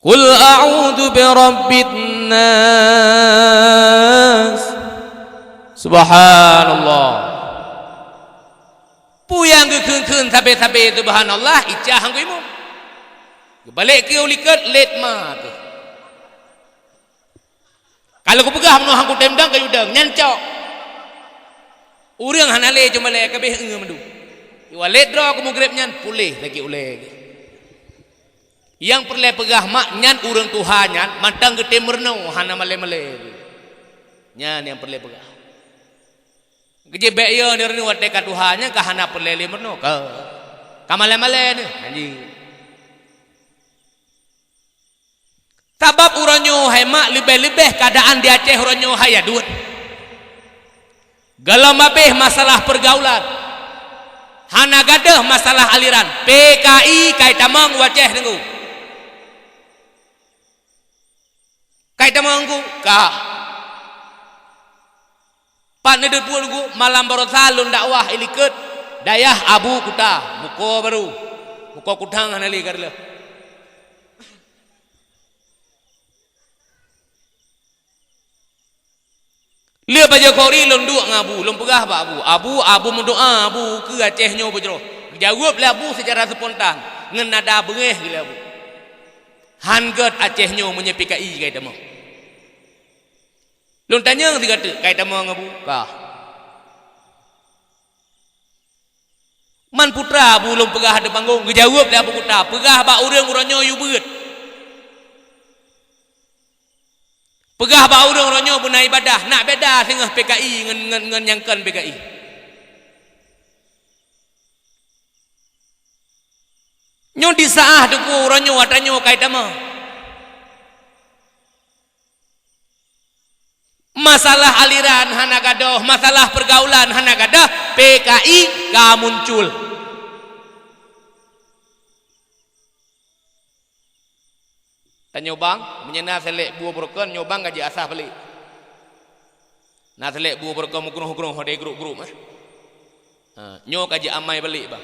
Qul a'udzu birabbin nas. Subhanallah. Peue nyang geukheun-kheun sabe-sabe subhanallah, icah hanggu imum. Geubalek keu likot lét ma teuh. Kalau kupeugah meunoe hangku tem dong, kayue dong, nyan cok. Ureuëng hana lé cuma lé kabeh ngeue mandum. Iwa lét droe keu mugreb nyan puléh lagée ulée geuh. Nyang peureulée peugah mak nyan ureuëng tuha nyan mantong geutem meurunoe hana malée-malée. Nyan nyang peureulée peugah. Geujeuet bék yo neurunoe watée ka tuha nyan ka hana peureulée lé meurunoe ka. Ka malée-malée neuh hanji. Sabab uroe nyoe hai mak leubeh-leubeh keuadaan di Aceh uroe nyoe hai aduen. Gohlom abeh masalah peurgaulan, hana gadôh masalah aliran. P K I kai tamong u Aceh teungku. Kai tamong teungku kah. Pat neudeuet buet teungku malam baroesa lôn dakwah i likot dayah Abu Kuta, muko barô. Muko kutang hana lé ka reuloh. Lheueh pajoh khuri lôn duek ngon Abu, lôn peugah bak Abu, "Abu, Abu meudoa, Abu, keu Aceh nyoe beujroh." Geujaweueb lé Abu seucara spontan, ngon nada beungéh lé Abu. "Han gét Aceh nyoe meunyoe P K I ka itamong." Lôn tanyong sigoe teuk, "Ka itamong, Abu?" "Ka." "Man putra Abu lôn peugah ateueh panggong?" Geujaweueb lé Abu Kuta, "Peugah bak ureuëng uroe nyoe yue beuet. Peugah bak ureuëng uroe nyoe beuna ibadah, nak beda singoh P K I ngon, ngon, ngon nyang kon P K I." Nyoe di saah Teungku uroe nyoe atra nyoe ka itamong. Masalah aliran hana gadôh, masalah pergaulan hana gadôh, P K I ka muncul. Tanyoe bang, meunyoe na seulek buah broken, nyoe bang ka jiasah balik. Na seulek buah broken meugroh-groh di grup-grup, eh. Ha, nyoe ka jiamai balik, bang.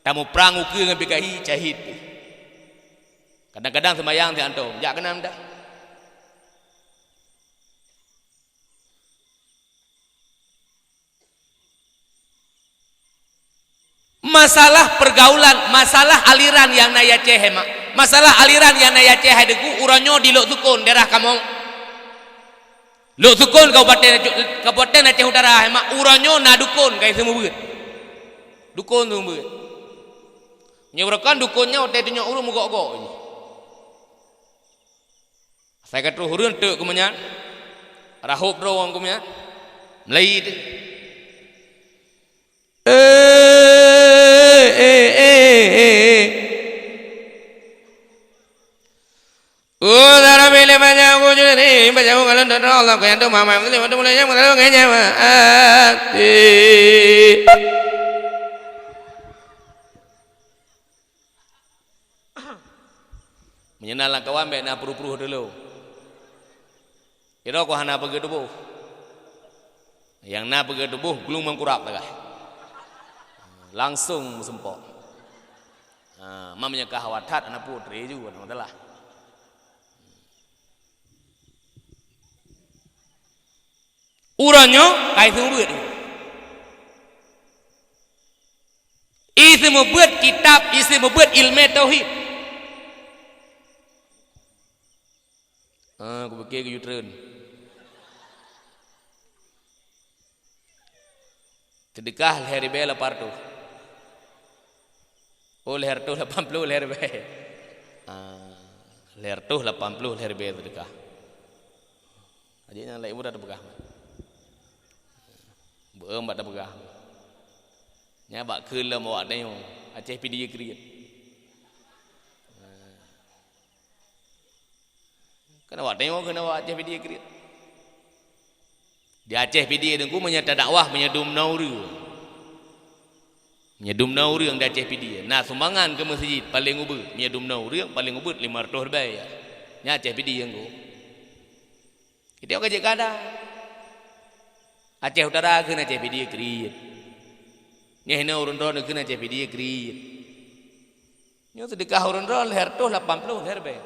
Tamuprang ukeue ngon P K I, cahit pih. Kadang-kadang seumayang siat tom, jak keunan dah. Masalah pergaulan, masalah aliran nyang na i Aceh, mak. Masalah aliran nyang na i Aceh hai Teungku, uroe nyoe di Lhoksukon, daerah kamoe. Lhoksukon, Kabupaten Aceh, Kabupaten Aceh Utara, hai mak, uroe nyoe na dukon ka iseumubeuet. Dukon seumubeuet. Nyoe beureukan dukon nyoe watée tunyok ureuëng meugok-gok. Asai ka troh ureuëng teuk keumeunyan, rahop droe keumeunyan, meulayi teuh. Eh, eh, eh, eh, eh. Oh, darabi le banyak aku jadi, banyak aku kalau tak Allah, kau yang tu mama, mesti waktu mulai yang mulai ngenya mati. Meunyoe na lam kawan bék na pruh-pruh dulu. Sidroe ku hana peugeutuboh. Nyang na peugeutuboh glung meukurab lagah. Langsong meuseumpok. Ha, ma meunyoe ka hawa that hana peue, tré ju, hana masalah. Uroe nyoe ka iseumubeuet. Iseumubeuet kitab, iseumubeuet ileumé tauhid. Ah, kupike geuyue treun. Seudeukah lhée ribée lapan reutôh. Oh, lhée reutôh lapan ploh lhée ribée. Ah, lhée reutôh lapan ploh lhée ribée seudeukah. Aja nyang laén mudah teupeugah. Beuem bak teupeugah. Nya bak kheun lom awak tanyoe, Aceh Pidie kriet. Kan awak tanyoe kheun awak Aceh Pidie kriet. Di Aceh Pidie Teungku meunyoe tadakwah meunyoe dumnoe ureuëng. Meunyoe dumnoe ureuëng di Aceh Pidie, na sumbangan keu meuseujid paleng ubeuet. Meunyoe dumnoe ureuëng paleng ubeuet lima reutôh ribée ya. Nyan Aceh Pidie Teungku. Itu ka jeuet kada. Aceh Utara kheun Aceh Pidie kriet. Nyoe hinoe ureuëng droe kheun Aceh Pidie kriet. Nyoe seudeukah ureuëng droe lhée reutôh lapan ploh lhée ribée.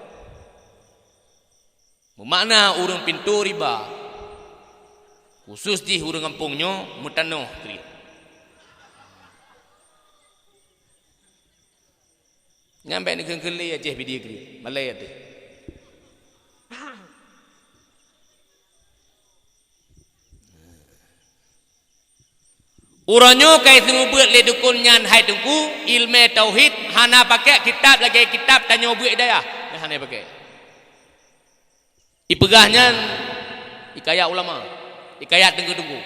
Meumakna ureuëng pintoe riba, khusos jih ureuëng gampông nyoe meutanoh kriet. Nyan bék neukheun-kheun lé Aceh Pidie kriet, malée até. Uroe nyoe ka iseumubeuet lé dukon nyan hai Teungku, ileumé tauhid hana pakék kitab lagée kitab tanyoe beuet hidayah, nyan hana pakék. Ipeugah nyan hikayat ulama, hikayat teungku-teungku.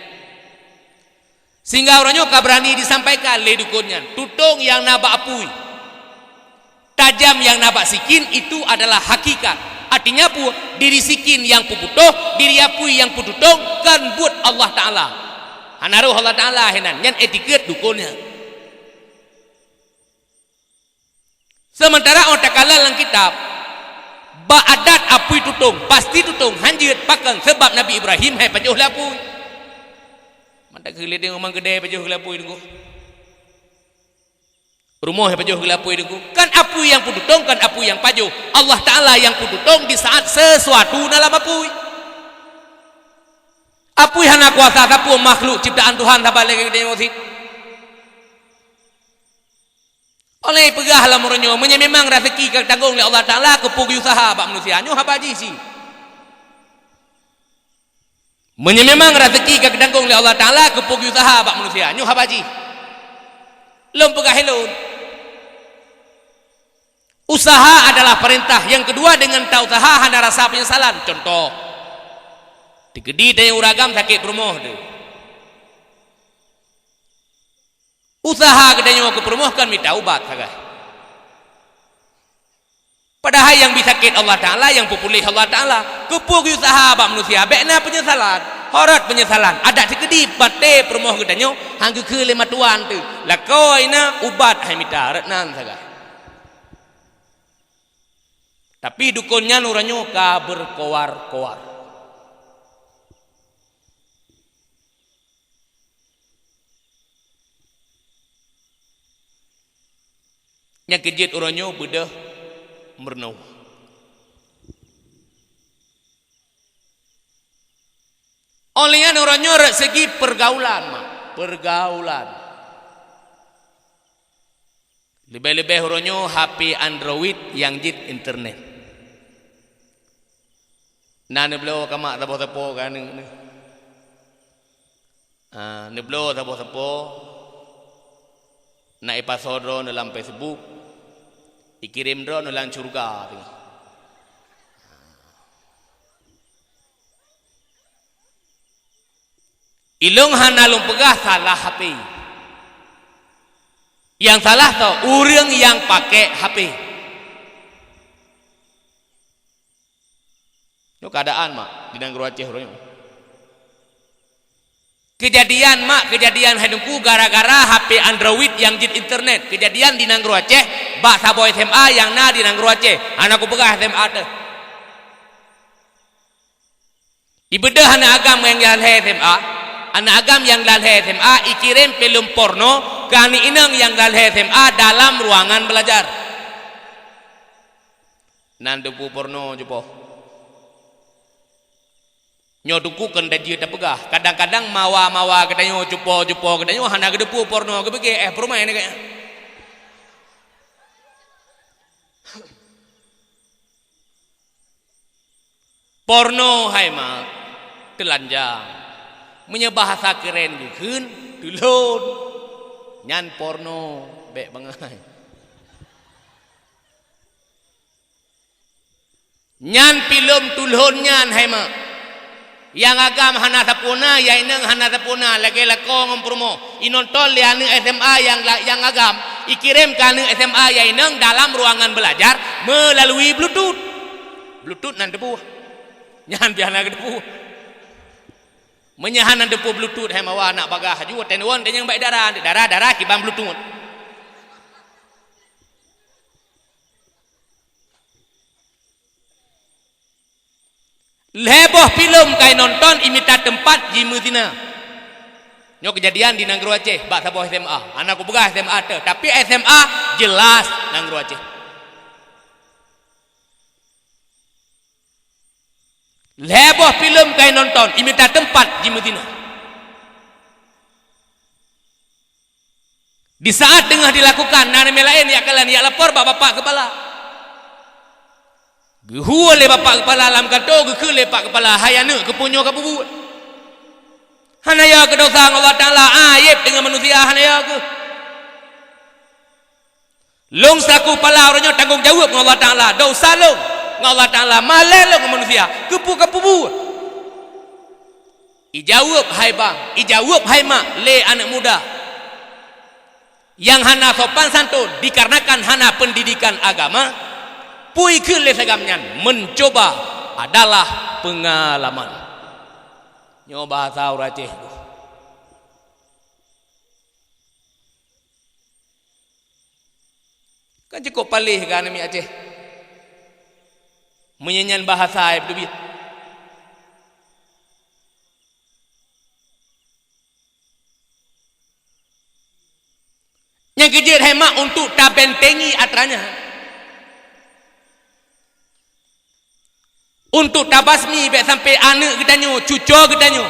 Sehingga uroe nyoe ka beurani disampaikan lé dukon nyan, tutong nyang na bak apui, tajam nyang na bak sikin itu adalah hakikat. Artinya peue? Diri sikin nyang peuputôh, diri apui nyang peututong kon buet Allah Taala. Hana roh Allah Taala hinan, nyan etiket dukon nyan. Seumantara 'oh takalon lam kitab, bak adat apui tutong, pasti tutong hanjeuet pakon, seubab Nabi Ibrahim hai pajoh lé apui. Mata keuliting umang keudée pajoh lé apui teungku. Rumoh hai pajoh lé apui teungku. Kan apui nyang peututong, kan apui nyang pajoh. Allah Taala nyang peututong di saat sesuatu na lam apui. Apui hana kuasa sapeue makhluk ciptaan Tuhan saban lagée geutanyoe sit. Óh lheueh peugah lam uroe nyoe, meunyoe memang raseuki ka geutanggong lé Allah Taala, keupeue geuusaha bak manusia, nyoe haba jih sit. Meunyoe memang raseuki ka geutanggong lé Allah Taala, keupeue geuusaha bak manusia, nyoe haba jih. Lôn peugah ilôn. Usaha adalah perintah. Yang kedua, dengan ta usaha hana rasa penyesalan. Contoh, teukeudi tanyoe ureueng agam sakét peurumoh teuh. Usaha geutanyoe keu peurumoh kan mita ubat sagai. Padahai nyang bri sakét Allah Taala, nyang peupuléh Allah Taala. Keupeue geuusaha bak manusia, bék na penyesalan. Horot penyesalan. Adak teukeudi paté peurumoh geutanyoe han geukheun lé matuan teuh. Lakoe na ubat hai mita, rot nan sagai. Tapi dukon nyan uroe nyoe ka berkoar-koar. Nyang keu jeuet uroe nyoe beudôh meurunoe. Óh lheueh nyan uroe nyoe rot segi pergaulan, mak, pergaulan. Leubeh-leubeh uroe nyoe H P Android nyang jeuet internet. Na neubloe ka mak saboh sapo keu aneuk neuh. Ah, neubloe saboh sapo, na ipasoe droeneuh lam Facebook, ikirém droeneuh lam syeuruga teungoh. Ilôn hana lôn peugah salah H P. Nyang salah soe? Ureuëng nyang pakai H P. Nyoe keuadaan, mak, di nanggroe Aceh uroe nyoe. Keujadian, mak, keujadian hai Teungku gara-gara H P Android nyang jeuet internet. Keujadian di nanggroe Aceh, bak saboh S M A nyang na di nanggroe Aceh. Hana kupeugah S M A teuh. Ibeudôh aneuk agam nyang lalhée S M A, aneuk agam nyang lalhée S M A ikirém filem porno keu aneuk inong nyang lalhée S M A dalam ruangan belajar. Nan teupeu porno cupo. Nyoe Teungku kon tajeuet tapeugah. Kadang-kadang mawa-mawa geutanyoe, cupo-cupo geutanyoe hana geuteupeu porno, geupike, eh, peurumaih nyan. Porno hai mak, teulanjang. Meunyoe bahasa keren geukheun, tulon. Nyan porno, bék bangai. Nyan filem tulon nyan hai mak. Nyang agam hana sapeue na, nyang inong hana sapeue na, lagée lakoe ngon peurumoh. Inonton lé aneuk S M A nyang la-, nyang agam, ikirém keu aneuk S M A nyang inong dalam ruangan belajar melalui Bluetooth. Bluetooth nan teupeu. Nyan pih hana geuteupeue. Meunyoe hana teupeu Bluetooth hai mawa aneuk bagah aju, watée neuwon tanyong bak dara, dara, dara kiban Bluetooth. Lhée boh filem ka inonton, imita teumpat jimeuzina. Nyoe keujadian di nanggroe Aceh, bak saboh S M A. Hana kupeugah S M A teuh, tapi S M A jeulaih nanggroe Aceh. Lhée boh filem ka inonton, imita teumpat jimeuzina. Di saat teungoh dilakukan, na ramé laén jak kalon, jak lapor bak bapak keupala. Geuhue lé bapak keupala lam kantô, geukheun lé pak keupala, "Hai aneuk, keupeue nyoe kapeubuet? Hana yo keu dosa ngon Allah Taala, aieb deungon manusia, hana yo keuh." Lôn selaku pala uroe nyoe tanggong jaweueb ngon Allah Taala, dosa lôn ngon Allah Taala, malée lôn ngon manusia, keupeue kapeubuet? Ijaweueb hai bang, ijaweueb hai mak lé aneuk muda nyang hana sopan santun dikarenakan hana pendidikan agama, peue ikheun lé sagam nyan, mencoba adalah pengalaman. Nyoe bahasa ureuëng Aceh. Kan cukôp paléh keu aneuk miet Aceh. Meunyoe nyan bahasa ai peuteubiet. Nyang keujeuet hai mak untuk tabentengi atra nyan. Untuk tabasmi bék sampai aneuk geutanyoe, cucoe geutanyoe,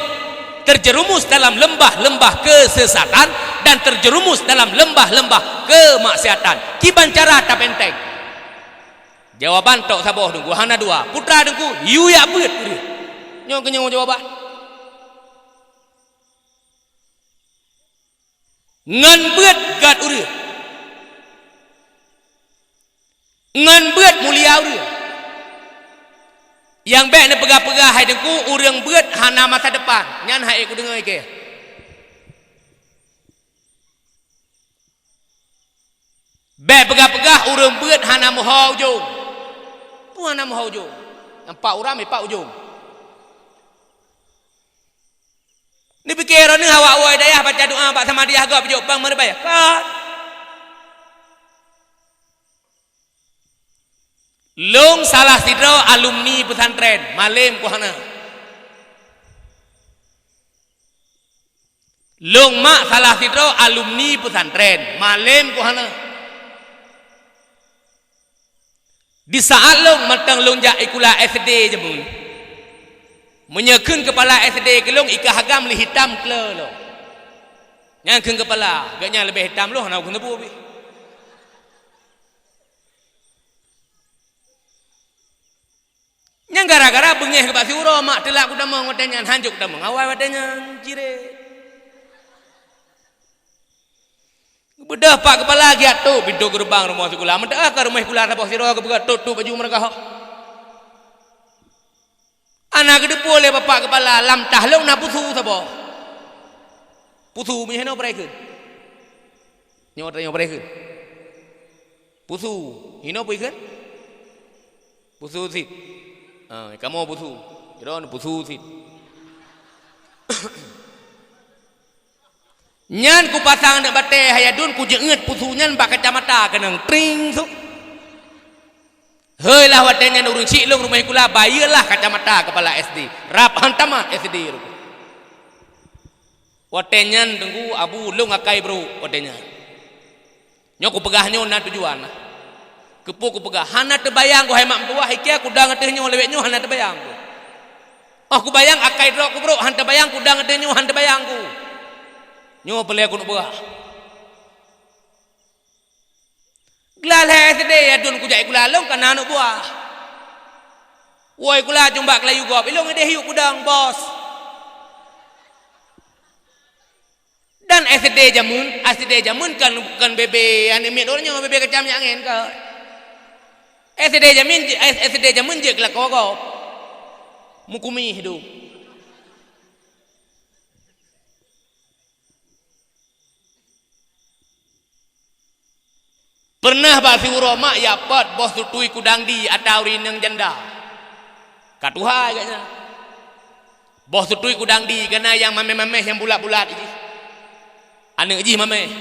Terjerumus dalam lembah-lembah kesesatan dan terjerumus dalam lembah-lembah kemaksiatan. Kiban cara tapeunteng? Jawaban tok saboh Teungku, hana dua. Putra Teungku, yue jak beuet ureuëng. Nyoe keunyoe jawaban. Ngon beuet gét ureuëng. Ngon beuet mulia ureuëng. Nyang bék neupeugah-peugah hai Teungku, ureuëng beuet hana masa depan. Nyan hai kudeungoe keu. Bék peugah-peugah ureuëng beuet hana meuho ujong. Peue hana meuho ujong? Nampak uram ipak ujong. Neupike droeneuh awak woe dayah baca doa bak samadiyah gob jok bang meureubai. Ka. Lôn salah sidroe alumni pesantren, malem ku hana. Lôn mak salah sidroe alumni pesantren, malem ku hana. Di saat lôn mantong lôn jak sikula S D jameun. Meunyoe kheun keupala S D keu lôn, ika hagam lé hitam kle lôn. Nyang kheun keupala, gobnyan leubeh hitam lôn hana keuneubeu bih. Nyang gara-gara beungéh keu bak siuroe mak teulat kutamong watée nyan, hanjeuet kutamong awai watée nyan ciré. Beudôh pak keupala giat tôp pintoe geureubang rumoh sikula. Meuteuk ka rumoh sikula saboh sidroe geupeugah tôp-tôp baju meureugahoh. Ana geuteupeue lé bapak keupala lam tahlong na pusu saboh. Pusu meunyoe hinoe peureukan. Nyoe tanyong peureukan. Pusu. Hinoe peureukan? Pusu sit. Ha, kamoe pusu. Droeneuh pusu sit. Nyan kupasang aneuk batée hai aduen, kujeuet pusu nyan bak kacamata keunong tring su. Hei lah watée nyan ureuëng syiek lôn rumoh sikula, bayeue lah kacamata keupala S D. Rab han tamat S D ruku. Watée nyan Teungku Abu lôn akai brok watée nyan. Nyoe kupeugah nyoe na tujuan. Keupeue kupeugah? Hana teubayang ku hai mak meutuwah, ikia kudang ateueh nyoe lewet nyoe hana teubayang ku. Oh kubayang akai droe kubrok, hana teubayang kudang ateueh nyoe hana teubayang ku. Nyoe peulée keuneuk peugah. Glah lhée S D aduen kujak sikula lôn kana aneuk buah. Woe sikula cumbak keulayu gob, ilong ideh yuk kudang bos. Dan S D jameun, S D jameun kan, kan bebe aneuk miet uroe nyoe, bebe kacam nyan angén ka. S D jameun, S D jameun jeuet keu lakoe gob. Meukumih dum. Pernah bak siuroe mak yapot boh sutui kudang di ata ureuëng inong janda. Ka tuha agaknya. Boh sutui kudang di kana nyang mameh-mameh nyang bulat-bulat jih. Aneuk jih mameh.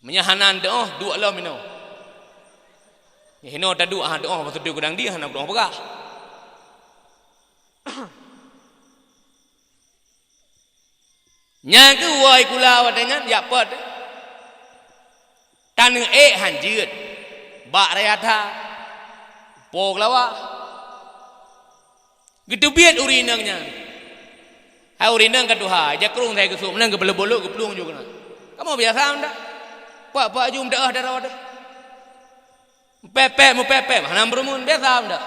Meunyoe hana teuoh duek lom inoe. Hinoe taduek ha teuoh boh sutui kudang di hana teuoh peugah. Nyang keuh woe sikula watée nyan jak pot. Taneuk ék han jeuet bak raya that. Po keulawa. Geuteubiet ureuëng inong nyan. Hai ureuëng inong ka tuha, jakrong sai geusok meunan geupeuleubot-leubot geuplueng ju keunan. Kamoe biasa meudak. Pak-pak ju meudaoh dara deh. Mupepek mupepek hana meureumun biasa meudak.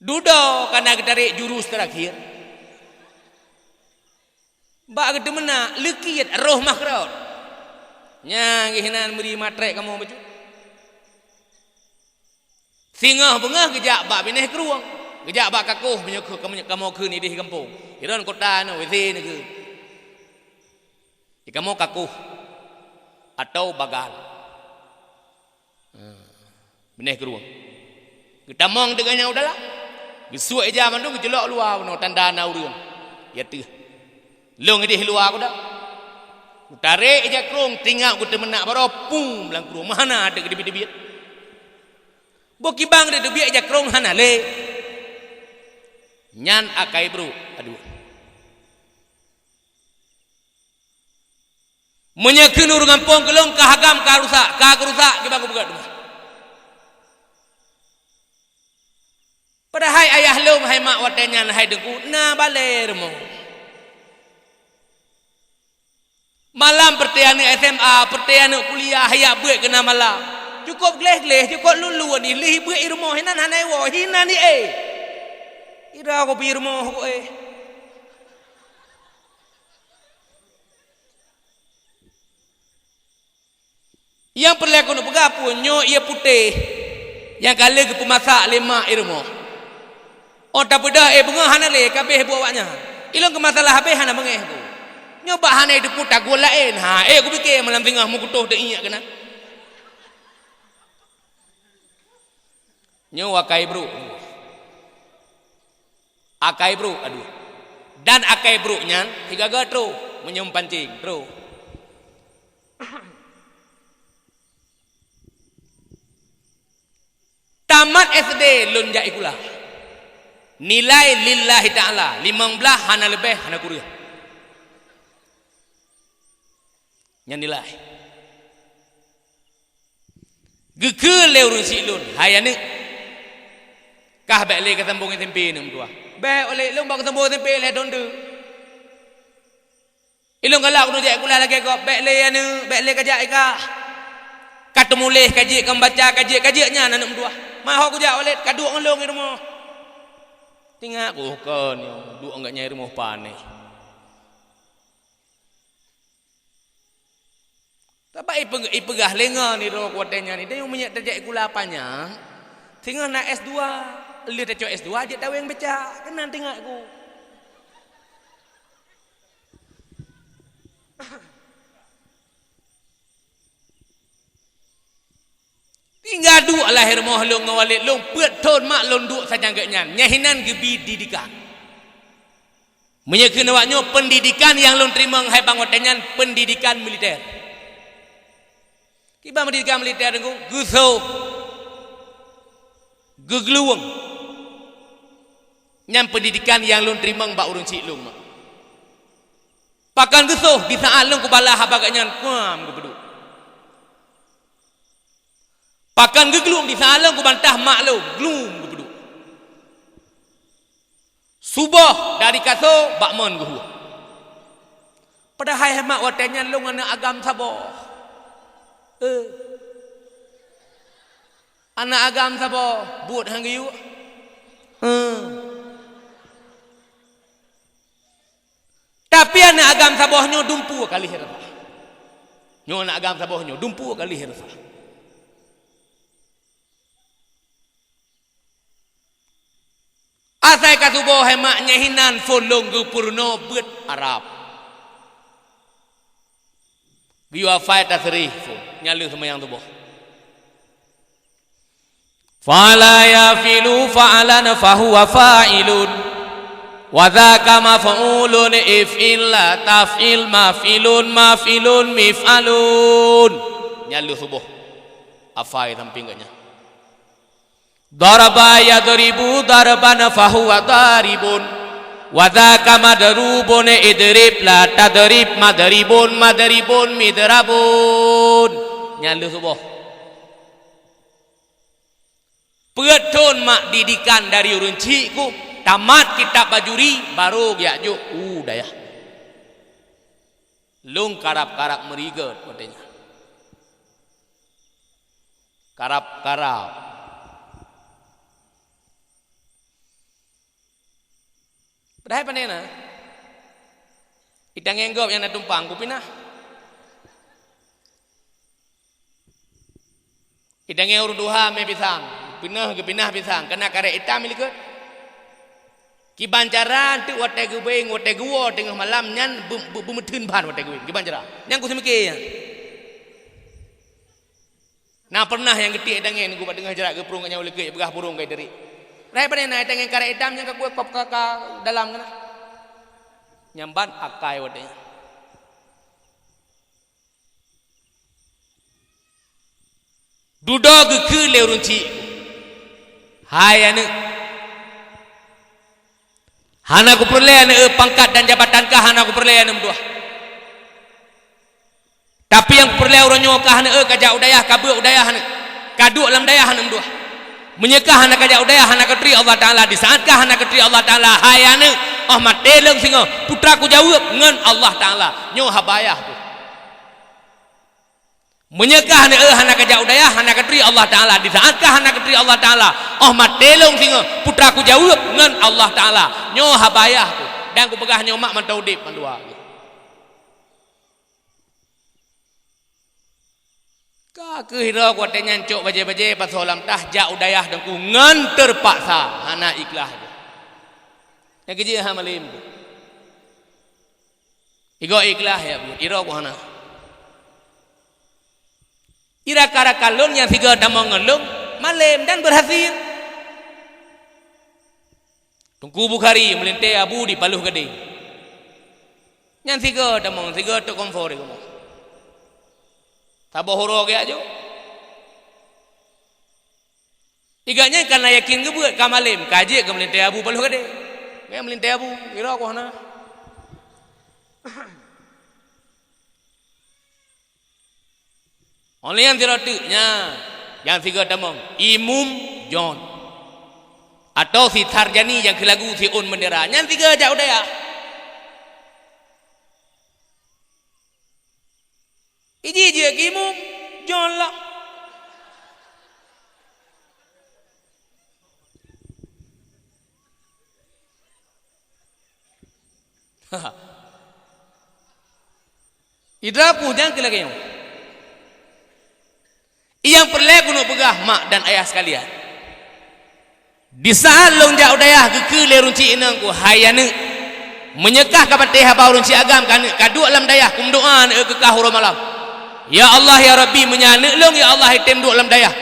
Dudoe kana geutarek jurus terakhir. Bak geuteumeunak leukiet roh makhrot. Nyang geuh inan meuri matrek kamoe bacut. Singoh beungoh geujak bak binéh krueng, geujak bak kakoh meunyoe kamoe kheun ideh gampông. Iron kota nyoe W C nyoe kheun. Di kamoe kakoh atau bagal. Binéh krueng. Geutamong teuka nyang u dalam. Geusuet ija mandum geujeulok luwa bunoe tanda na ureuëng. Ya teuh. Lôn ideh luwa kuda. Kutarek ija krong tingak kuteumeunak baroe pum lam krong. Mahana teuh geuteubiet-teubiet. Boh kibang teuh teubiet ija krong hana lé. Nyan akai brok. Aduh. Meunyoe kheun ureuëng gampông keulong ka hagam ka rusak, ka geurusak kiban kupeugah teuma. Padahai ayah lôn hai mak watée nyan hai Teungku na balée rumoh. Malam peureuté aneuëk S M A, peureuté aneuëk kuliah, hyak beuet keunan malam. Cukôp gleh-gleh, cukôp lôn-lôn, lheueh beuet i rumoh, hinan hana iwoe, hinan i éh. Ira kupi rumoh ku éh. Nyang peureulée keuneuk peugah peue nyoe ié putéh nyang ka lheueh geupeumasak lé mak i rumoh. Oh tapeugah, eh, beungoh hana lé, ka abéh buet awaknyan. Ilôn keu masalah abéh hana beungéh ku. Nyoe bak hana iteupeue tagut laén, ha, eh, kupike malam singoh meukutoh teuingat keunan. Nyoe akai brok. Akai brok, aduh. Dan akai brok nyan sigaga troh, meunyoe pancing, troh. Tamat S D lôn jak sikula. Nilai lillahi ta'ala, limong blaih hana leubeh, hana kureueng. Nyan nilai. Geukheun lé ureuëng syiek lôn, "Hai aneuëk, kah bék lé ka sambong S M P aneuëk meutuah. Bék oleh lôn bak sambong S M P lé donde." Ilôn galak keuneuk jak sikula lagée gob, "Bék lé aneuëk, bék lé kajak ikah. Ka teumuléh kajeuet, ka meubaca kajeuet, kajeuet nyan aneuëk meutuah. Ma ho kujak oleh kaduek ngon lôn i rumoh." Tingat ku kon nyoe duek ngon gobnyan i rumoh panéh. Sabab ipeugah lé ngon nidroe watée nyan, "Ideh meunyoe tajak sikula panyang, singoh na S dua, lheueh tacok S dua jeuet taweng becak, keunan tingat ku." Tinggai duek lahé rumoh lôn ngon walét lôn peuet thon mak lôn duek sajan gét nyan, nyan hinan geubi didikan. Meunyoe kheun awak nyoe, pendidikan nyang lôn teurimong hai bang watée nyan pendidikan militer. Kiban pendidikan militer nyoe geusoh, geuglueng. Nyan pendidikan nyang lôn teurimong bak ureuëng syiek lôn mak. Pakon geusoh di saát lôn kubalaih haba gét nyan kuam geupeuduek. Pakon geuglueng di saát lôn kubantah mak lôn, glueng geupeuduek. Suboh dari kaso bak mon geuhue. Padahai hai mak watée nyan lôn aneuëk agam saboh. Eh. Aneuëk agam saboh, buet han geuyue. Eh. Tapi aneuëk agam saboh nyoe dumpeue ka lheueh rasa. Nyoe aneuëk agam saboh nyoe dumpeue ka lheueh rasa. Asai ka suboh hai mak nyan hinan phon lôn geupeurunoe beuet Arab. Geuyue hafai tasrih phon, nyan lheueh seumayang suboh. Fa'ala yaf'ilu fa'lan fahuwa fa'ilun. Wa dzaka maf'ulun if'il la taf'il maf'ilun maf'ilun mif'alun. Nyan lheueh suboh. Hafai sampéng gét nyan. Daraba yadribu darban fahuwa daribun. Wa dzaka madrubun idrib la tadrib madribun madribun midrabun. Nyan lheueh suboh. Peuet thon mak didikan dari ureuëng syiek ku, tamat kitab bajuri, barô geujak jok u dayah. Lôn karab-karab meuriget watée nyan. Karab-karab. Padahai pane na? Itangéng gob nyang na tumpang, kupinah. Itangéng ureuëng tuha mé pisang, pinah geupinah pisang, keunan karet itam i likot. Kiban cara teuk watée geubeng, watée geuwoe teungoh malam nyan beu-, beu-, beumeutheun ban watée geubeng. Kiban cara. Nyan kuseumike nyan. Na pernah nyang geutiek dangén geuba teungoh jarak geuprong nyan ulée keue peugah burông kai deurik. Rai pane na dangén karet itam nyang ka kueh kop ka, ka dalam keunan. Nyang ban akai watée nyan. Dudoe geukheun lé ureuëng syiek, "Hai aneuëk, hana kupeureulée aneuëk pangkat dan jabatan kah hana kupeureulée aneuëk meutuah. Tapi nyang kupeureulée uroe nyoe kah aneuëk ka jak u dayah, ka beuet u dayah aneuëk, ka duek lam dayah aneuëk meutuah. Meunyoe kah hana kajak u dayah, hana katuri Allah Taala, di saat kah hana katuri Allah Taala, hai aneuk, oh maté lôn singoh, putra kujaweueb ngon Allah Taala. Nyoe haba ayah tu. Meunyoe kah aneuk, eh, hana kajak u dayah, hana katuri Allah Taala, di saat kah hana katuri Allah Taala, oh maté lôn singoh, putra kujaweueb ngon Allah Taala. Nyoe haba ayah tu. Dan kupeugah nyoe mak mantong udeb mandua. Ka keuh droe watée nyan cok bajée-bajée pasoe lam tah jak u dayah Teungku ngon teurpaksa, hana ikhlas. Nyang keujeuet hana malem. Igoe ikhlas ya, Bu. Iroe ku hana. Ira kara kalon nyang sigoe tamong ngon lôn, malem dan berhasil. Teungku Bukhari meulintée abu di Paloh Gadeng. Nyan sigoe tamong, sigoe tok kompor di kamoe. Saboh uroe geujak jok. Iga nyan kana yakin geubeuet ka malem, ka jeuet keu meulintée abu Paloh Gadeng. Nyan meulintée abu, iroe ku hana. Óh lheueh nyan sidroe teuk nyan, nyang sigoe tamong, Imum John. Atau si Sarjani nyang keu lagu si ôn bendera, nyan sigoe jak u dayah. Iji jeuet keu Imum John lah. Idra peue nyang keu lagée nyoe? Nyang peureulée keuneuk peugah mak dan ayah sekalian. Di saat lôn jak u dayah geukheun lé ureuëng chik inong ku, "Hai aneuk, meunyoe kah ka patéh haba ureuëng chik agam keu aneuk, ka duek lam dayah kumeudoá aneuk keu kah uroe malam. Ya Allah, ya Rabbi, meunyoe aneuk lôn, ya Allah, item duek lam dayah."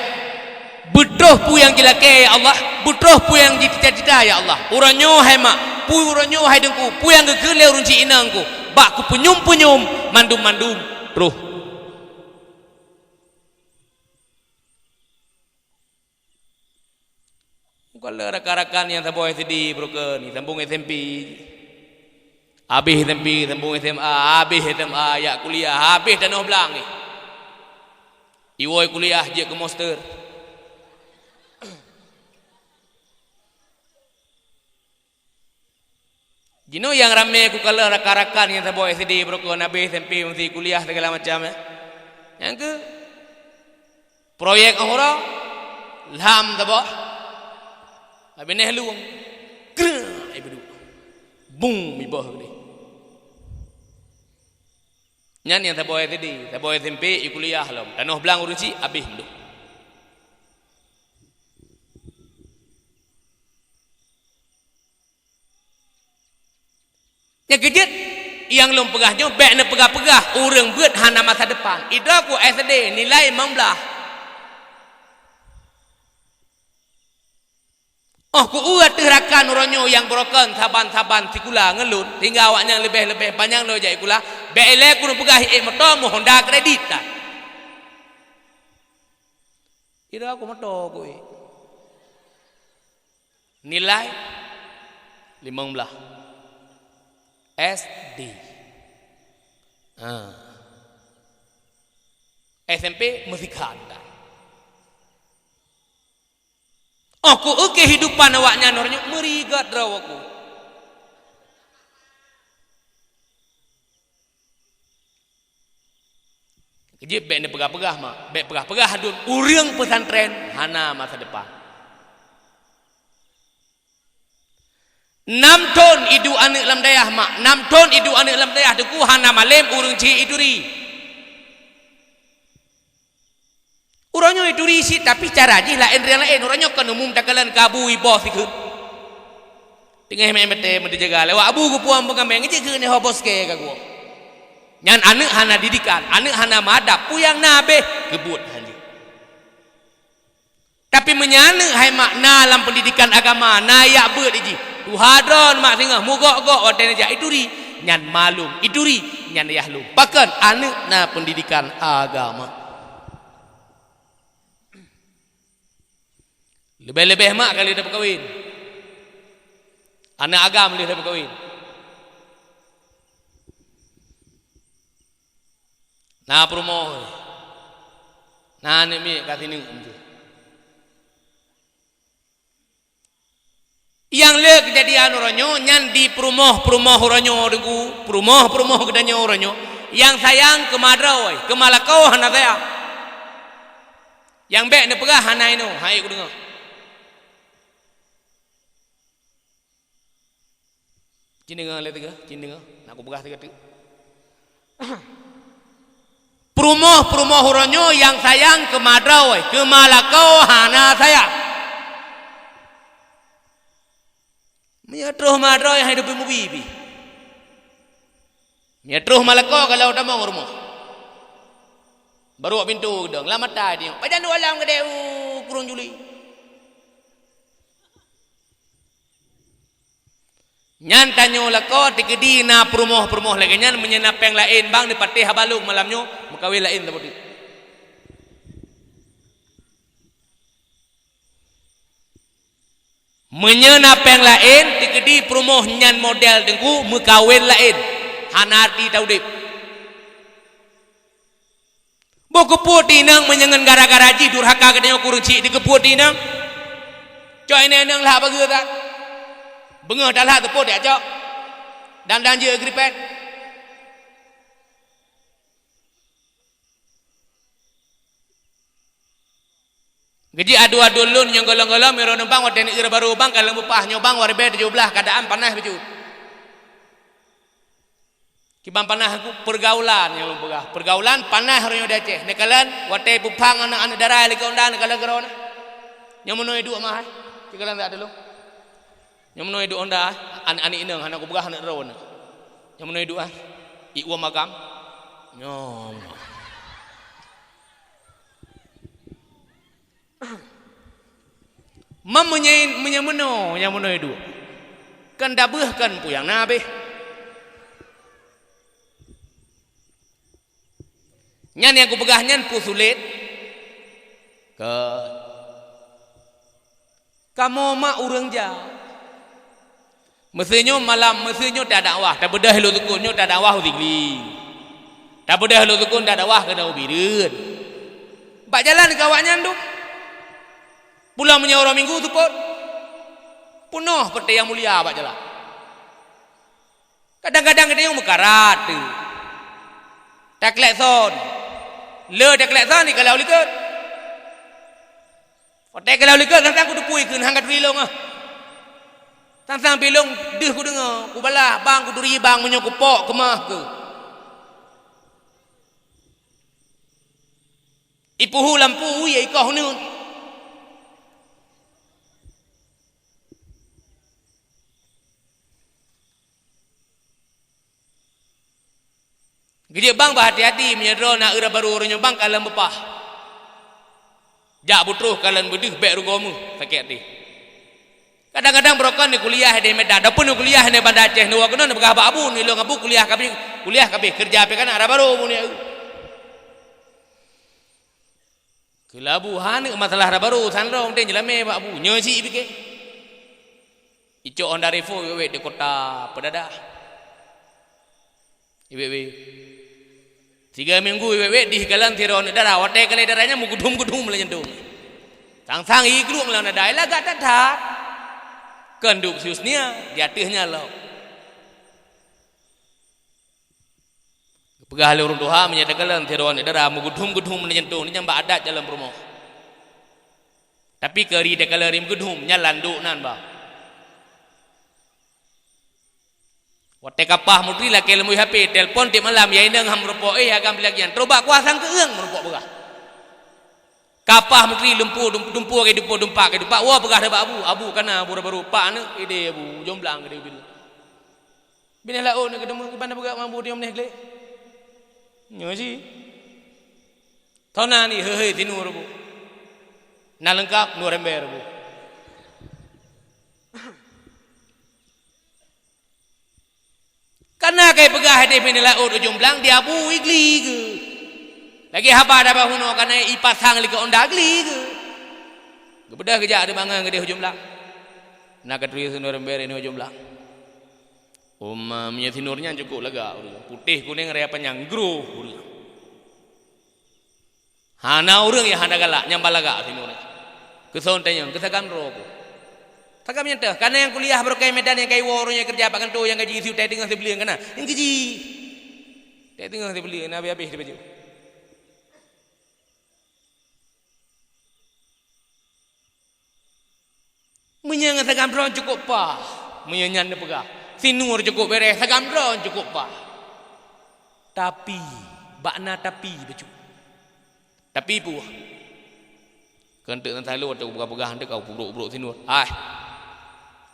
Beutroh peue nyang jilakée, ya Allah, beutroh peue nyang jicita-cita, ya Allah. Uroe nyoe hai mak, peue uroe nyoe hai teungku, peue nyang geukheun lé ureuëng chik inong ku, bak kupeunyum-peunyum mandum-mandum troh. Ukalon rakan-rakan nyang saboh S D broken, sambung S M P. Habéh S M P, sambung S M A, habéh S M A, jak kuliah, habéh tanoh blang. Iwoe kuliah jeuet keu monster. Jinoe nyang ramé kukalon rakan-rakan nyang saboh S D broken, habéh S M P, meusi kuliah segala macam, eh. Nyang keu proyek uroe lam saboh. Habéh neh lueng. Kreueh, ai beuduk. Bung miboh geude. Nyan nyang saboh S D, saboh S M P, i kuliah lom. Tanoh blang ureuëng chik, habéh meudoh. Nyang keujeuet, nyang lôn peugah nyoe bék neupeugah-peugah ureuëng beuet hana masa depan. Idroe ku S D nilai limong blaih. Oh ku-uet teuh rakan uroe nyoe nyang broken saban-saban sikula ngon lôn, sehingga awaknyan leubeh-leubeh panyang lôn jak sikula, bék ilée ku neupeugah ék moto meu Honda kredit tan. Idroe ku moto ku ék. Nilai limong blaih. S D. Ha. S M P meusikhan dah. Oh, ku kehidupan awaknyan uroe nyoe meurigat droe ku. Keujeuet bék neupeugah-peugah mak, bék peugah-peugah aduen ureuëng pesantren hana masa depan. Nam thon iduek aneuk lam dayah mak, nam thon iduek aneuk lam dayah teungku hana malem ureuëng chik ituri. Uroe nyoe ituri cit, tapi cara jih laén riang laén. Uroe nyoe kon umum takalon kabu iboh sikheun. Teungoh mé-, meuté meuteujaga lé wak abu geupuang peugameng jih keu nyoe boske ka geuwoe. Nyan aneuk hana didikan, aneuk hana meuadab, peue nyang na abéh keubuet hanjeuet. Tapi meunyoe aneuk hai mak na lam peundidikan agama, na yak beuet jih, tuha droe mak singoh mugok-gok watée neujak ituri, nyan ma lôn, ituri nyan yah lôn. Pakon aneuk na peundidikan agama. Leubeh-leubeh mak ka lheueh tapeukawen. Aneuk agam lheueh tapeukawen. Na peurumoh. Na aneuk miet ka sineuk meucue. Nyang le keujadian uroe nyoe nyan di peurumoh-peurumoh uroe nyoe, Teungku, peurumoh-peurumoh geutanyoe uroe nyoe, nyang sayang keu ma droe, keu ma lakoe hana sayang. Nyang bék neupeugah hana inoe, hai kudeungoe. Cin deungoe lé teuga, cin deungoe, nak kupeugah teuga teuk. Peurumoh-peurumoh uroe nyoe nyang sayang keu ma droe, keu ma lakoe hana sayang. Meunyoe troh ma droe hai dupi mubi pih. Meunyoe troh ma lakoe kalau tamong rumoh. Barô pintoe geudong, lam mata dia. Pajan dua lam gede u kurung juli. Nyan tanyoe lakoe teukeudi na peurumoh-peurumoh lagée nyan, meunyoe na péng laén bang dipatéh haba lôn malam nyoe, meukawen laén saboh teuk. Meunyoe na péng laén teukeudi peurumoh nyan model Teungku meukawen laén, hana arti taudeb. Boh keupeue tinang meunyoe ngon gara-gara jih durhaka geutanyoe kureueng cit dikeupeue tinang. Cok inong-inong lhah bageue that. Beungoh that lhah teupot jak cok. Dan-dan jeuet geuripet. Geujak adu-adu lôn nyang golom-golom, meunyoe numpang watée neueu barô bang ka lôn beupah nyoe bang, waribée tujoh blaih keadaan panas bacut. Kiban panas aku, pergaulan nyang lôn peugah. Pergaulan panas uroe nyoe di Aceh. Neukalon watée peupang aneuk-aneuk dara likot undang neukalon keudroe na. Nyoe meunoe duek mah, eh. Ceukalon tak tulông. Nyoe meunoe duek undang, eh. Aneuk-aneuk inong hana kupeugah aneuk droe na. Nyoe meunoe duek, eh. Iek ueh makam. Nyoe meunoe. Meunyoe, meunyoe meunoe, nyang meunoe duek. Kan dabeuh kan puyang na habéh. Nyan nyang kupeugah nyan peue sulet. Ka. Kamoe mak ureuëng jak. Meusé nyoe malam, meusé nyoe tadakwah, tabeudôh lôn sukon nyoe tadakwah u Sigli. Tabeudôh lôn sukon tadakwah keunoe u Bireuen. Bak jalan keu awaknyan dum. Pulang meunyoe uroe Minggu seupôt. Peunoh peuté nyang mulia bak jalan. Kadang-kadang geutanyoe meukarat teuh. Taklekson. Le taklekson di kalau likot. Watée ka lheueh likot sang-sang kuteupui kheun hán ka turi lôn ah. Sang-sang pih lôn deuh kudeungoe, kubalah bang kuturi bang meunyoe kupok keumah keu. Ipuhu lampu ie ikoh uneuen. Geujeuet bang bah hati-hati meunyoe droe na eu barô uroe nyoe bang ka lom beupah. Jak beutroh ka lom beudeuh bék rugoe meuh sakét até. Kadang-kadang beurokon ni kuliah di Medan, dapun ni kuliah ni Banda Aceh ni wak keunoe ni peugah bak abu ni lôn abu kuliah kabeh kuliah kabeh keureuja pih kana ada barô bu ni. Keu labu hana masalah rabaru sanrong teng jeulamé bak bu nyoe si pike. Icok Honda Revo iwet-wet di kota Peudada. Iwet-wet. Tiga minggu iwet-wet di jalan tiron dara watée kali daranya mugudum-gudum lah jantung. Sang-sang iglueng lah nadai lagak that-that. Kan dup sius nia di ateuh nya lom. Peugah lé ureuëng tuha meunyoe teukalon sidroe aneuk dara meugudhum-gudhum meunan jantung, nyan bak adat jalan peurumoh. Tapi keu ri teukalon ri meugudhum, nyan landok nan bah. Watée kapah mutri lakée leumui H P, telepon tieb malam, "Ya inong han meurupok, eh, ya agam lagi nyan." Troh bak kuah sang keueung meurupok beurah. Kapah mutri lumpu, dum-, dumpu lagi dumpu, dumpak lagi dumpak. Wah, peugah bak abu, "Abu, kana abu baru, pak aneuk ideh abu, jomblang ideh biru." Binéh laôt na geudeungoe kiban na peugah mampu diom neh gleh. Nyoe si. Thona ni heuhei tinur bu. Na leungkap nur ember bu. Kana kai peugah deh binéh laôt ujong blang di abu igli geu. Lagi haba daba huno kana ipasang likot onda gli geu. Geubeudôh geujak di bangang geudeh ujong blang. Na ka turi nur ember ini ujong blang. Uma minyak sinur nyan cukup lagak ureuëng. Putéh kunéng raya panyang groh ureuëng. Hana ureuëng nyang hana galak nyang balagak sinur nyan. Keuson tanyong, keusagam droe ku. Takam nyang teuh, kana nyang kuliah barokah Medan nyang ka iwoe uroe nyoe keureuja bak kantô nyang gaji sijuta teungoh sibuleuen kana. Nyang gaji. Teungoh sibuleuen habéh-habéh dibacut. Meunyoe ngon sagam droe cukôp paih, meunyoe nyan neupeugah, si Nur cukôp béreh, sagam droe cukôp paih. Tapi, bak na tapi bacut. Tapi peue? Keu eunteuk na salo watée kupeugah-peugah eunteuk ka kubrok-brok si Nur. Hai.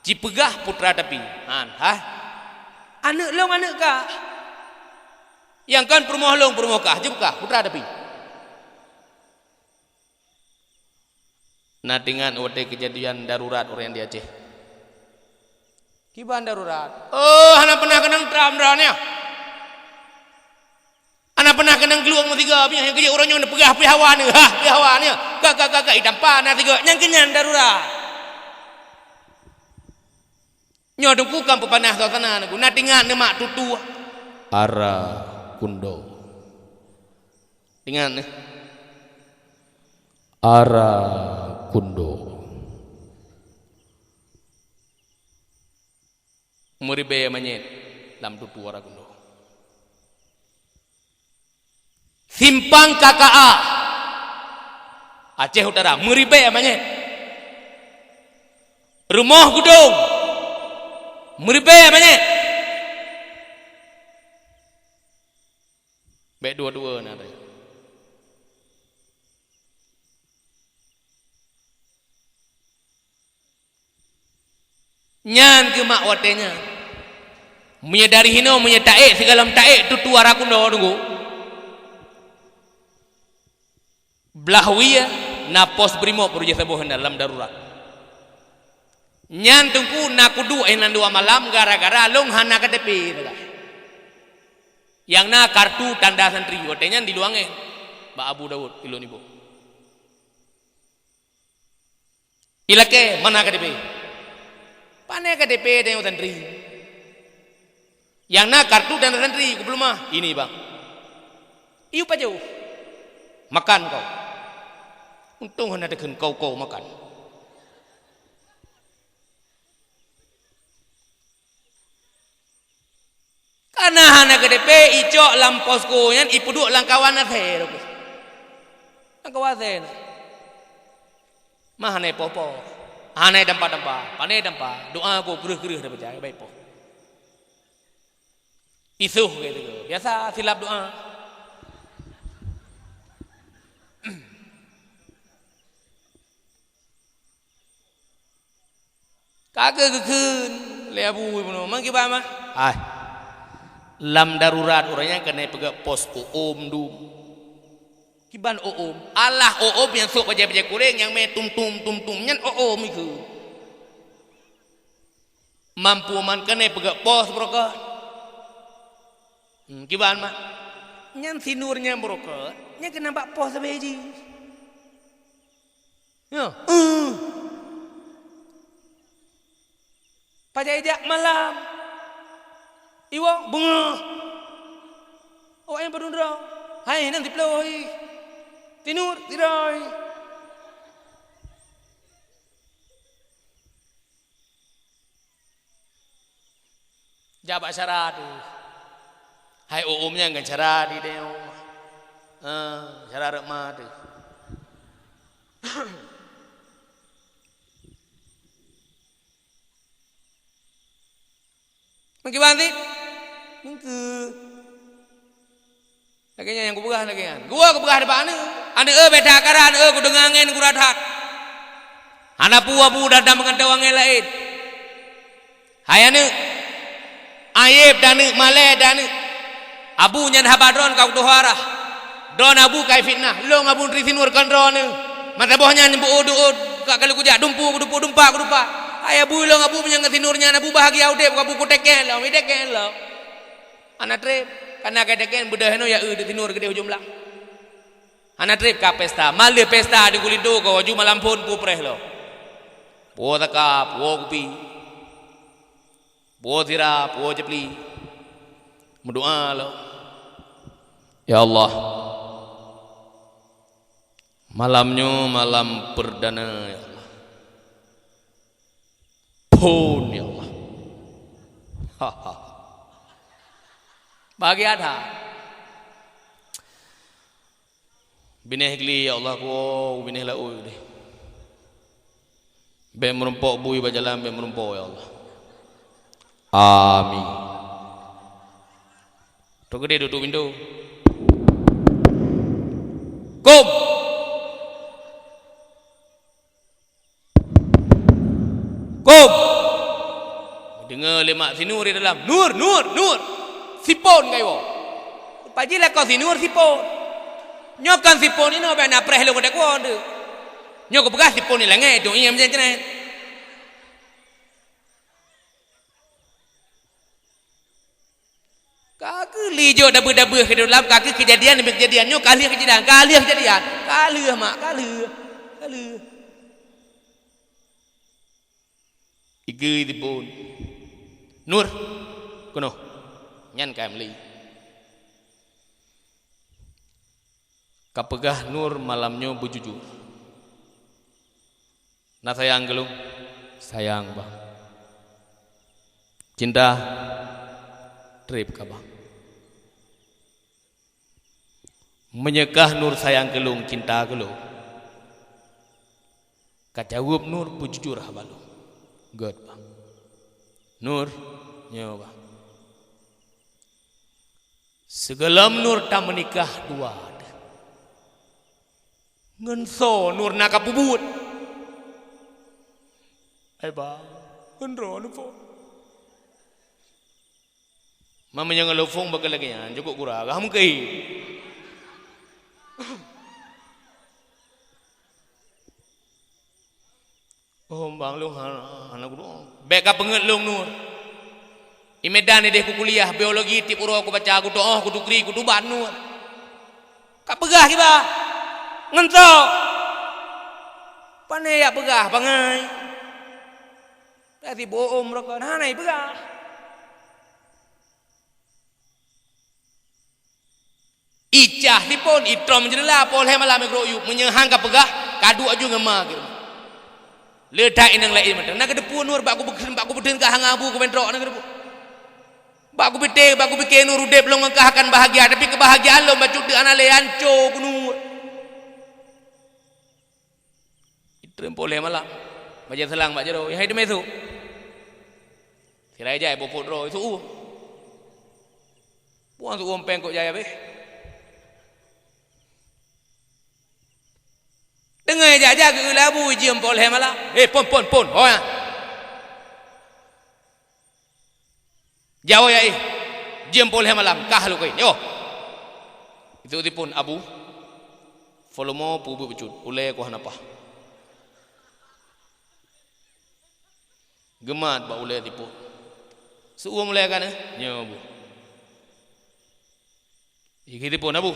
Cipeugah putra tapi. Han, hai. Aneuk lôn aneuk kah. Nyang kon peurumoh lôn peurumoh kah, jipeugah putra tapi. Na teuingat watée keujadian darurat ureuëng di Aceh? Kiban darurat. Oh, hana peunah keunong tram droe nyoe. Hana peunah keunong glueng meusigoe, nyang keujeuet uroe nyoe neupeugah pih hawa nyoe, hah, pih hawa nyoe. Ka, ka, ka, ka, itampa na sigoe, nyang keunyan darurat. Nyoe teungku kan peupanaih suasana nyoe, na teuingat neumak tutoe. Ara Kundo. Teuingat nyoe. Ara Kundo. Meuribée manyét lam tutoe Ara Kundo. Simpang K K A, Aceh Utara, meuribée manyét. Rumoh Gudong, meuribée manyét. Bék dua-dua na teuh. Nyan keuh mak watée nyan. Meunyoe dari hinoe, meunyoe taék sigohlom taék tutoe Ara Kundo teungku. Blah wie na pos brimob rujah saboh na lam darurat. Nyan teungku na kuduek inan dua malam gara-gara lôn hana K T P sagai. Nyang na kartu tanda santri, watée nyan di Lueng Angén, bak Abu Daud ilôn iboh. Ilakée, mana K T P? Pane K T P tanyoe santri. Nyang na kartu tanda santri, kupeuleumah. Ini, Bang. Iyup pajoh. Makan kau. Untông hana takheun kau-kau makan. Kana hana K T P, icok lam posko nyan, ipeuduek lam kawan asée. Lam kawan asée na. Mah hana poh-poh. Hana tampa-tampa, pane tampa. Doa ku kreueh-kreueh dapeucaya, baik poh. Isuh gitu. Biasa silap doa. Ka geukheun lé Abu bunoe, mang kiban mah? Hai. Lam darurat ureuëng nyan keuneuk peugah pos uum dum. Kiban uum? Alah uum nyang sôk bajée-bajée kuréng nyang mé tum-tum tum-tum nyan uum ikheun. Mampu man keuneuk peugah pos broker. Hmm, kiban mah? Nyan si Nur nyan broker, nyan keuneuk bak pos sabe jih. Ya. Eh. Pajan jak malam. Iwoe beungoh. Awak nyan padum droe. Hai, nan siploh hai. Si Nur, sidroe. Jak bak syara teuh. Hai uum nyan kan syara di deo. Ha, syara rot ma teuh. Meukiban cit? Meukeue. Lagée nyan nyang kupeugah lagée nyan. Geuwoe kupeugah bak aneuk. Aneuk, eh, bék that kara, aneuk, eh, kudeungoe angén gura that. Hana peue Abu dan, dan meugantoe angén laén. Hai aneuk, ayeb dan aneuk, malée dan aneuk. Abu nyan haba droen ka kutuha rhah. Droen Abu kai fitnah, lôn Abu Neutri Sinur kon droeneuh. Masa boh nyan beuôt-ôt, ka keuneuk kujak dumpu, kudupu dumpa, kudupa. Hai Abu, lôn Abu meunyoe ngon Sinur nyan Abu bahagia udeb, Abu kutekén lom, itekén lom. Hana treb, kana kai tekén beudôh hinoe ya eu di Sinur geudeh ujong blang. Hana treb ka pesta, maleuh pesta di Gulido ko, ju malam phon peue preh lom. Puwoe saka, puwoe kupi. Puwoe sira, puwoe ceupli. Meudoa lom. Ya Allah, malam nyoe malam perdana, ya Allah. Phôn, ya Allah. Bahagia that. Binéh gli, ya Allah, kuwoe binéh laôt deh. Bèk meurumpok bui bak jalan, bèk meurumpok, ya Allah. Amin. Trok keudéh duek-duek pintoe. Kum! Kum! Deungö lé mak si Nur di dalam. "Nur, Nur, Nur! Sipon kayue!" Paji lakoe si Nur sipon. Nyoe kon sipon inoe, bèk na preh lôn keu takue teuh. Nyoe kupeugah sipon di langèt, dong ié meucen-cen. Ka keuh li jok dabeuh-dabeuh keu dalam, ka keuh keujadian demi keujadian. Nyoe ka lheueh keujadian, ka lheueh keujadian. Ka lheueh, mak, ka lheueh. Ka lheueh. Ikeue sipon. "Nur, keunoe." Nyan ka meuli. Ka peugah Nur malam nyoe beujujur. "Na sayang keu lôn?" "Sayang, Bang." "Cinta?" "Trép ka, Bang." "Meunyoe kah Nur sayang keu lôn, cinta keu lôn," ka jaweueb Nur beujujur haba lôn. "Gèt, Bang." "Nur, nyoe, Bang. Sigohlom Nur tameunikah dua, ngon soe Nur na kapeubuet?" "Ai Bang, ngon droeneuh po." "Ma meunyoe ngon lôn phôn bak lagèe nyan, jukuk gura, gah mungken." "Oh, Bang, lôn hana, hana kutu'oh." "Bèk kapeungeut lôn, Nur. I Medan idéh kukuliah biologi, tiep uroe kubaca, kutu'oh, kutukri, kutubat, Nur." "Kapeugah kiban? Ngon soe?" "Pane jak peugah, bangai. Ka sibôk ôm rokon, hana ipeugah." Icah sipon, itrom jeundela, poh lhèe malam igrôk yup. Meunyoe han kapeugah, kaduek aju ngon ma keu rumoh. Le that inong laén mantong. "Na keuteupeu Nur, bak kubeuteun, bak kubeuteun kah ngon Abu kubentrok, na keuteupeu. Bak kupiké, bak kupiké Nur udép lôn ngon kah akan bahagia, tapi keubahagiaan lôn bacut deuk hana lé, anco keunoe." Itrém poh lhèe malam, bajèe seulang bak jaroe, hai teumé su. Sira jai bukot droe, su-uem. Buang su-uem péng kok jai habéh. Teungoh jak-jak keu labu, jeuem poh lhèe malam. "Eh, pon, pon, pon, ho nyan." "Jawoe ya, eh, jeuem poh lhèe malam, kah lukée. Nyoe." Itu sipon, "Abu, volume peubuet bacut, ulèe ku hana paih." Geumat bak ulèe sipon. "Su-uem ulèe kan, eh?" "Nyoe, Bu." Ikheun sipon, "Abu,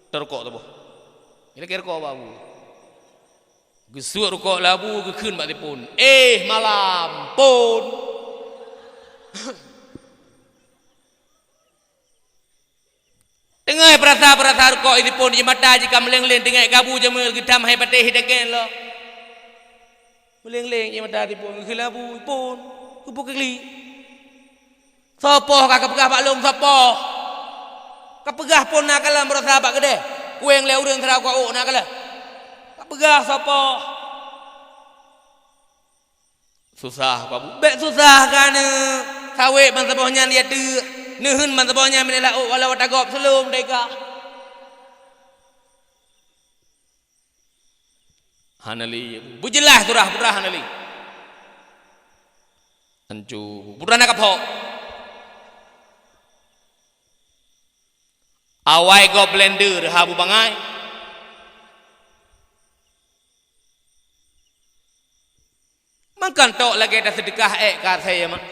teurukok saboh." Ilakée rukok bak Abu. Geusuet rukok lé Abu, geukheun bak sipon. "Eh, malam, pon." Teungoh peurasa-peurasa rukok sipon, di mata jih ka meuleng-leng, teuingat keu Abu jameun geutam hai patéh idakén lom. Meuleng-leng jih mata sipon, geukheun lé Abu, "Pon, keupeue keu klik?" "Soe poh ka kapeugah bak lôn, soe poh? Kapeugah pon na kalon baroesa bak keudè. Kueng lé ureueng sidroe keu ôk na kalon. Kapeugah soe poh?" "Susah, Pak Bu." "Bèk susah keuneuk. Sawét ban saboh nyan di ateueh. Neuheun ban saboh nyan binéh laôt walau watagop seulom teuka." Hana lé, beujeulaih surah putra hana lé. Ancu, putra na kaphok. Awai gob blender ha bu bangai. Mangkang tok lagèe taseudeukah èk ka asèe mak.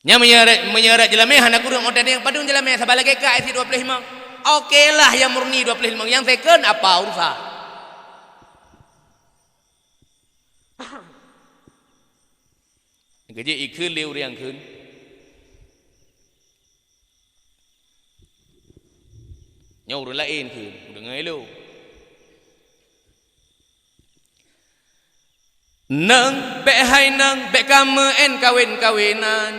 Nyan meunyoe rot, meunyoe rot jeulamèe hana kureueng ôk tanèng, padum jeulamèe saban lagèe ka isi dua ploh limong. Oke lah nyang murni dua ploh limong, nyang second apa urusan? Geujek ikheun lé ureueng kheun. Nyoe ureueng laén kheun, ureueng ngon ilôn. Nang, bék hai nang, bék kameuén kawén-kawénan.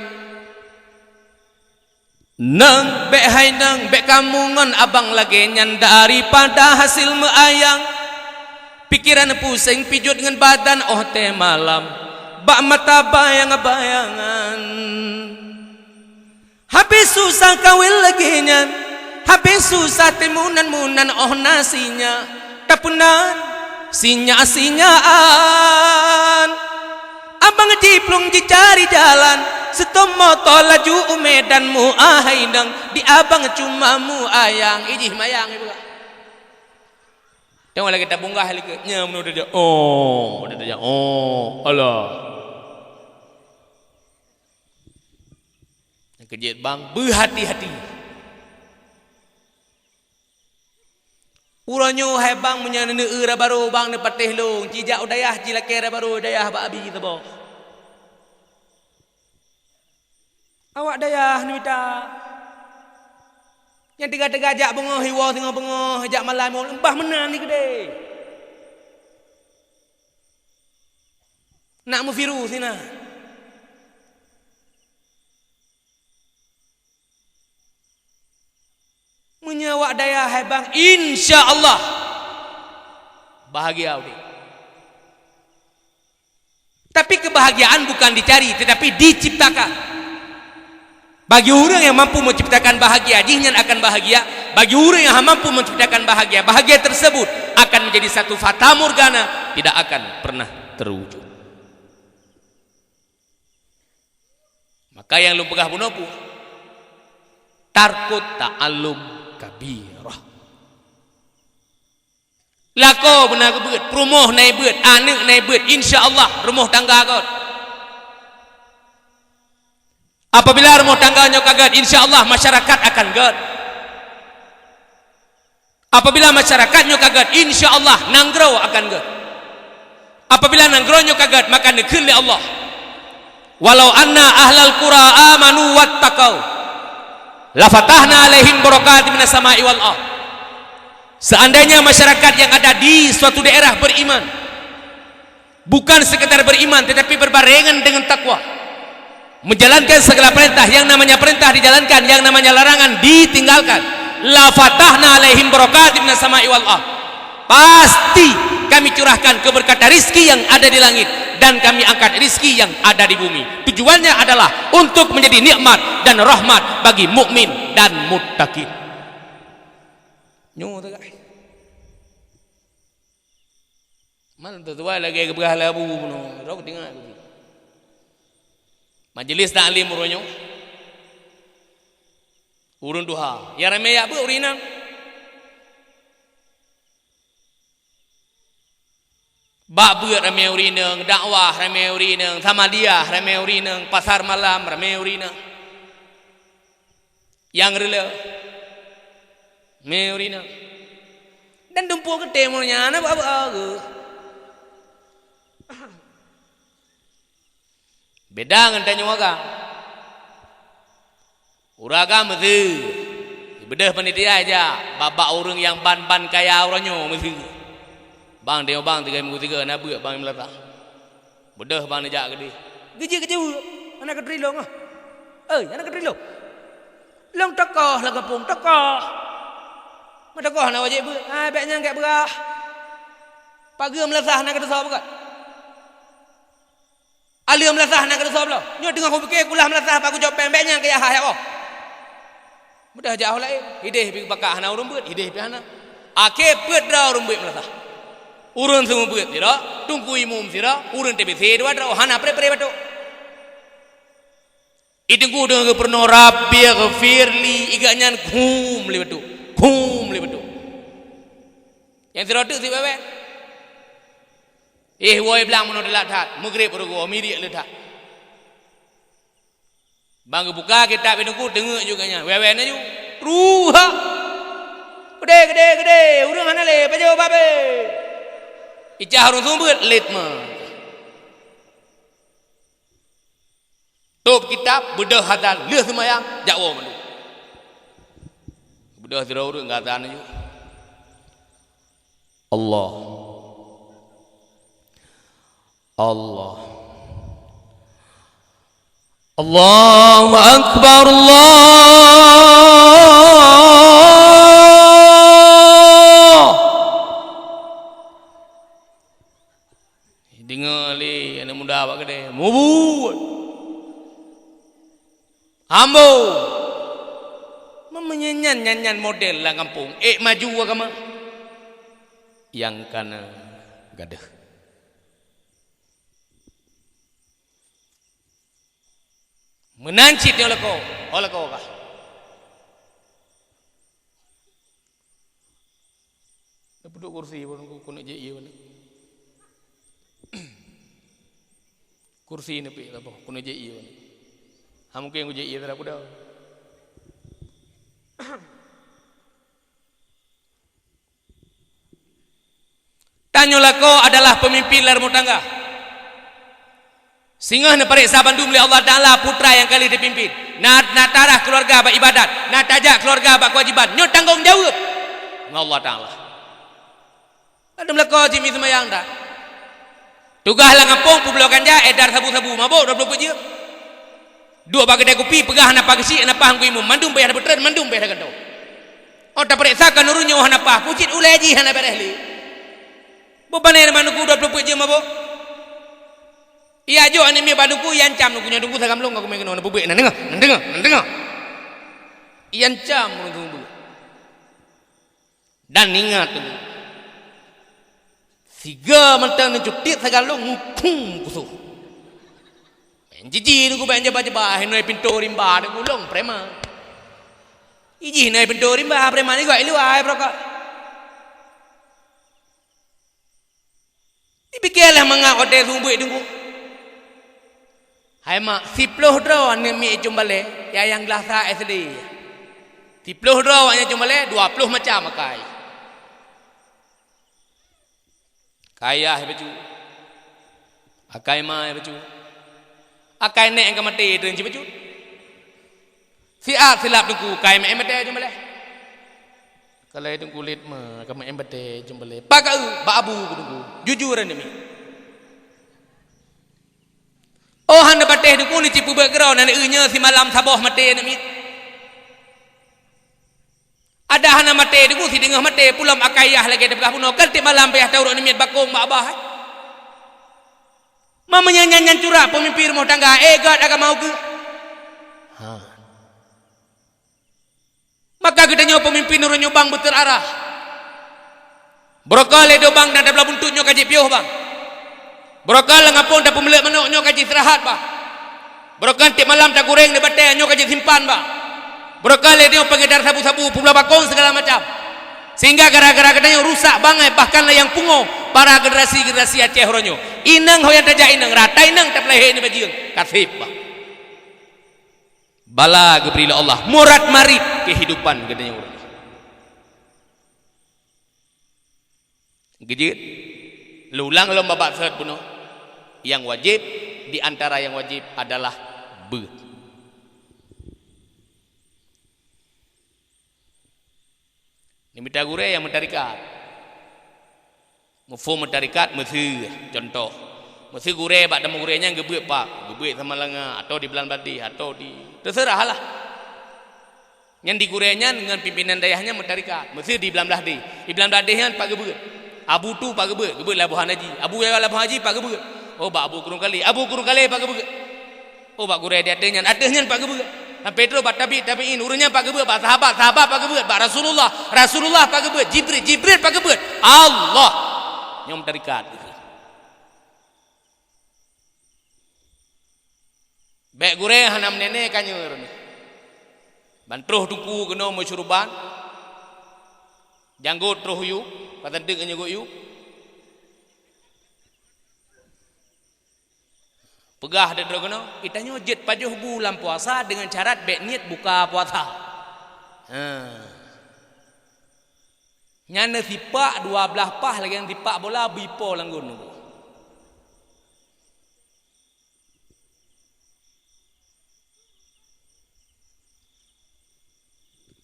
Nang, bék hai nang, bék kamu ngon abang lagée nyan, daripada hasil meuayang. Pikeran puseng pijot ngon badan óh tée malam, bak mata bayang-bayangan. Habéh susah kawén lagée nyan, habéh susah timunan-munan óh na sinyak, tapeunan sinyak-sinyaan. Abang jiplueng jicari jalan, seutôt moto laju u Medan, muahai nang di abang cuma muayang. Ijih mayang ibu. Tengok lagi tabunggah lagi. Nya meunoe dia. Oh, dia dia. Oh, Allah. Keujeuet bang, beuhati-hati. Uroe nyoe hai bang, meunyoe neueu raba barô bang neupatéh lôn, cijak u dayah jilakée raba barô dayah bak abi saboh. Awak dayah neumita. Nyang teuga-teuga jak beungoh, iwoe singoh beungoh, jak malam, bah meunan ni keudeh. Nak meuviru sinan. Meunyoe awak dayah hai bang, insya Allah bahagia udeb. Tapi kebahagiaan bukan dicari, tetapi diciptakan. Bagi ureuëng yang mampu menciptakan bahagia, jih nyan akan bahagia. Bagi ureuëng yang hana mampu menciptakan bahagia, bahagia tersebut akan menjadi satu fata morgana, tidak akan pernah terwujud. Maka nyang lôn peugah bunoe peue? Tarkut ta'allum kabirah. Lakoe beuna geubeuet, peurumoh na ié beuet, aneuëk na ié beuet, insya Allah rumoh tangga gét. Apabila rumoh tangga nyoe ka gét, insya Allah masyarakat akan gét. Apabila masyarakat nyoe ka gét, insya Allah nanggroe akan gét. Apabila nanggroe nyoe ka gét, maka neukheun lé Allah, "Walau anna ahlal qura amanu wattaqau, lafatahna alaihim barakatim minas sama'i wal ardh." Seandainya masyarakat yang ada di suatu daerah beriman, bukan sekedar beriman, tetapi berbarengan dengan takwa, menjalankan segala perintah, yang namanya perintah dijalankan, yang namanya larangan ditinggalkan, "Lafatahna alaihim barakatim minas sama'i wal ardh." Pasti Kami curahkan keberkatan rizki yang ada di langit, dan Kami angkat rizki yang ada di bumi. Tujuannya adalah untuk menjadi nikmat dan rahmat bagi mukmin dan muttaqin. Nyoe teuka. Malam tu tuai lagée geupeugah lé Abu bunoe, droe geutinggai. Majelis taklim uroe nyoe. Ureuëng tuha. Nyang ramé jak beuet ureuëng inong. Bak beuet ramé ureuëng inong, dakwah ramé ureuëng inong, samadiah ramé ureuëng inong, pasar malam ramé ureuëng inong. Nyang reuloh. Mé ureuëng inong. Dan dumpeue geutem ureuëng nyan, na bak-bak geuh. Beda ngon tanyoe agam. Ureuëng agam meuseue. Beudôh panitia jak, bak-bak ureuëng nyang ban-ban kaya uroe nyoe meuseue. Bang, tanyoe bang, tiga minggu tiga, na beuet bang meulata. Beudôh bang neujak keudeh. Geujeuet keu jeuet, hana keuturi lôn ah. Oi, hana keuturi lôn. Lôn tokoh lam gampông, tokoh. Meutokoh hana wajéb beuet. Hai, bék nyang gét beurah. Pageue meulasah hana keuteusoe beugat. Aleuem meulasah hana keuteusoe bloe. Nyoe teungoh kupike kulah meulasah bak kujok péng, bék nyang keu yah hai oh. Mudah jak ho laén, hideh pih bakah hana ureuëng beuet, hideh pih hana. Akhé peuet droe ureuëng beuet meulasah. Ureuëng seumeubeuet sidroe, teungku imum sidroe, ureuëng TBC dua droe, hana pre-pre batuk. Di teungku deungon geupeurunoe, "Rabbighfirli," i gobnyan khum lé batuk, khum lé batuk. Nyang sidroe teuk si bawée. Eh, woe blang meunoe teulat that, meugreb reugoe, midiek le that. Bang geubuka kitab i teungku, teungeuk juga nyan. Wewe na ju. Ruha. Gede, gede, gede. Ureuëng hana lé, pajoh babe. Icah ureuëng seumeubeuet, let ma. Tôb kitab, beudôh hatan, lheueh seumayang, jak woe mandum. Beudôh sidroe ureuëng gata na ju. Allah. Allah. Allahu Akbar, Allah. Deungoe lé aneuk muda bak keudè, mubuet. Ambo. Meunyoe nyan, nyan, nyan model lam gampông, ék maju agama. Nyang kana gadeuh. Meunan cit nyoe lakoe, oh lakoe kah. Neupeuduek kursi pun ku-, keuneuk jép ié balik. Kursi neupik saboh, keuneuk jép ié balik. Ha, mungken kujép ié sidroe peue. Tanyoe lakoe adalah peumimpin lam rumoh tangga. Singoh neupareksa bandum lé Allah Taala putra nyang ka lheueh teupimpin. Na, na tarah keuluwarga bak ibadat, na tajak keuluwarga bak keuwajiban. Nyoe tanggong jaweueb ngon Allah Taala. Ladum lakoe cit mi seumayang that. Tugaih lam gampông peubloe ganja, edar sabu-sabu, mabök dua ploh peuet jeuem. Duek bak keudè kupi, peugah hana paih geusyik, hana paih ngon imum, mandum payah tapeutreun, mandum payah tagantoe. Oh, tapareksa keu ureueng nyoe hana paih, peue cit ulèe jih hana bèrèh lé. Beubané ngon Teungku dua ploh peuet jeuem mabök. Ijak jok aneuk miet bak Teungku, iancam Teungku nyoe, Teungku sagai lôn ka kumè keunoe, neupeubeuet, na deungö, na deungö, na deungö. Iancam ureueng Teungku. Dan ingat Teungku, siga mantong neucutiet sagai lôn, muphom kusoh. Bèk jiji Teungku, bèk jeba-jeba, hai nyoe pintoe rimba Teungku, lôn preman. Ijih nyoe pintoe rimba, preman igoe i luwa, hai beurokok. Dipike lé mangat watèe seumeubeuet Teungku. Hai mak, siploh droe aneuk miet i Combalè, ya nyang glasa S D. Siploh droe awaknyan Combalè, dua ploh macam akai. Akai yah bacut. Akai ma bacut. Akai nèk nyang ka maté treun sibacut. Siat silap Teungku, akai meu'en batèe Combalè. Kalai Teungku lét ma, ka meu'en batèe Combalè. Pakon bak abu ku Teungku. Jujur aneuk miet. Oh, hana batèe Teungku, neucipeubeuet keudroe, aneuk miet, nyoe simalam saboh maté aneuk miet. Adak hana maté Teungku, sideungoh maté, pulom akai yah lagèe tapeugah bunoe, kan tiep malam payah taurot aneuk miet bakong bak babah, eh. Ma meunyoe nyan, nyan curak peumimpin rumoh tangga, eh, göt agama ukeue. Ha. Maka geutanyoe peumimpin ureueng nyoe bang beuteuarah. Beurokon lé droe bang na tablah buntut nyoe ka jipiôh bang. Beurokon lam gampông tapeumeuleut manok nyoe ka jiistirahat bang. Beurokon tiep malam tagureng di batèe nyoe ka jisimpan bang. Beurokon lé nyoe peungedar sabu-sabu, peubloe bakong sigala macam. Sehingga gara-gara geutanyoe rusak bangai bahkan lam nyang pungo para generasi-generasi Aceh uroe nyoe. Inong ho nyang tajak inong, rata inong tapeulahé nibak jeueng. Ka sép bang. Bala geubri lé Allah, murad marit keuhidupan geutanyoe uroe nyoe. Geujeuet, lôn ulang lom babak seuôt bunoe. Nyang wajéb, di antara nyang wajéb adalah beuet. Neumita gurèe nyang meutarikat. Muphom meutarikat, miseue, cuntoh. Miseue gurèe bak tamong gurèe nyan geubeuet pak, geubeuet Samalanga, atawa di Blang Bladeh, atawa di, teuseurah lah. Nyan di gurèe nyan ngon pimpinan dayah nyan meutarikat. Miseue di Blang Bladeh. Di Blang Bladeh nyan pat geubeuet. Abu Tu pat geubeuet, geubeuet Labuhan Haji. Abu Yahya Labuhan Haji pat geubeuet. Oh, bak Abu Kurung Kalé. Abu Kurung Kalé pat geubeuet. Oh, bak gurèe di ateueh nyan. Ateueh nyan pat geubeuet. Sampai trôh bak tabi', tabi'in. Ureueng nyan pat geubeuet. Bak sahabat, sahabat pat geubeuet. Bak Rasulullah, Rasulullah pat geubeuet. Jibril, Jibril pat geubeuet. Allah. Nyoe meutarikat. Bèk gurèe hana meuneunè ka nyoe droeneuh. Ban trôh teungku keunoe meusyuruban, janggot trôh yub, ka teunteuk nyoe geuh yub. Peugah lé droe keunoe, "Geutanyoe jeuet pajoh bu lam puasa deungon syarat bèk niet buka puasa." Ha. Nyan sipak dua blaih paih lagèe sipak bola bri po lam gon.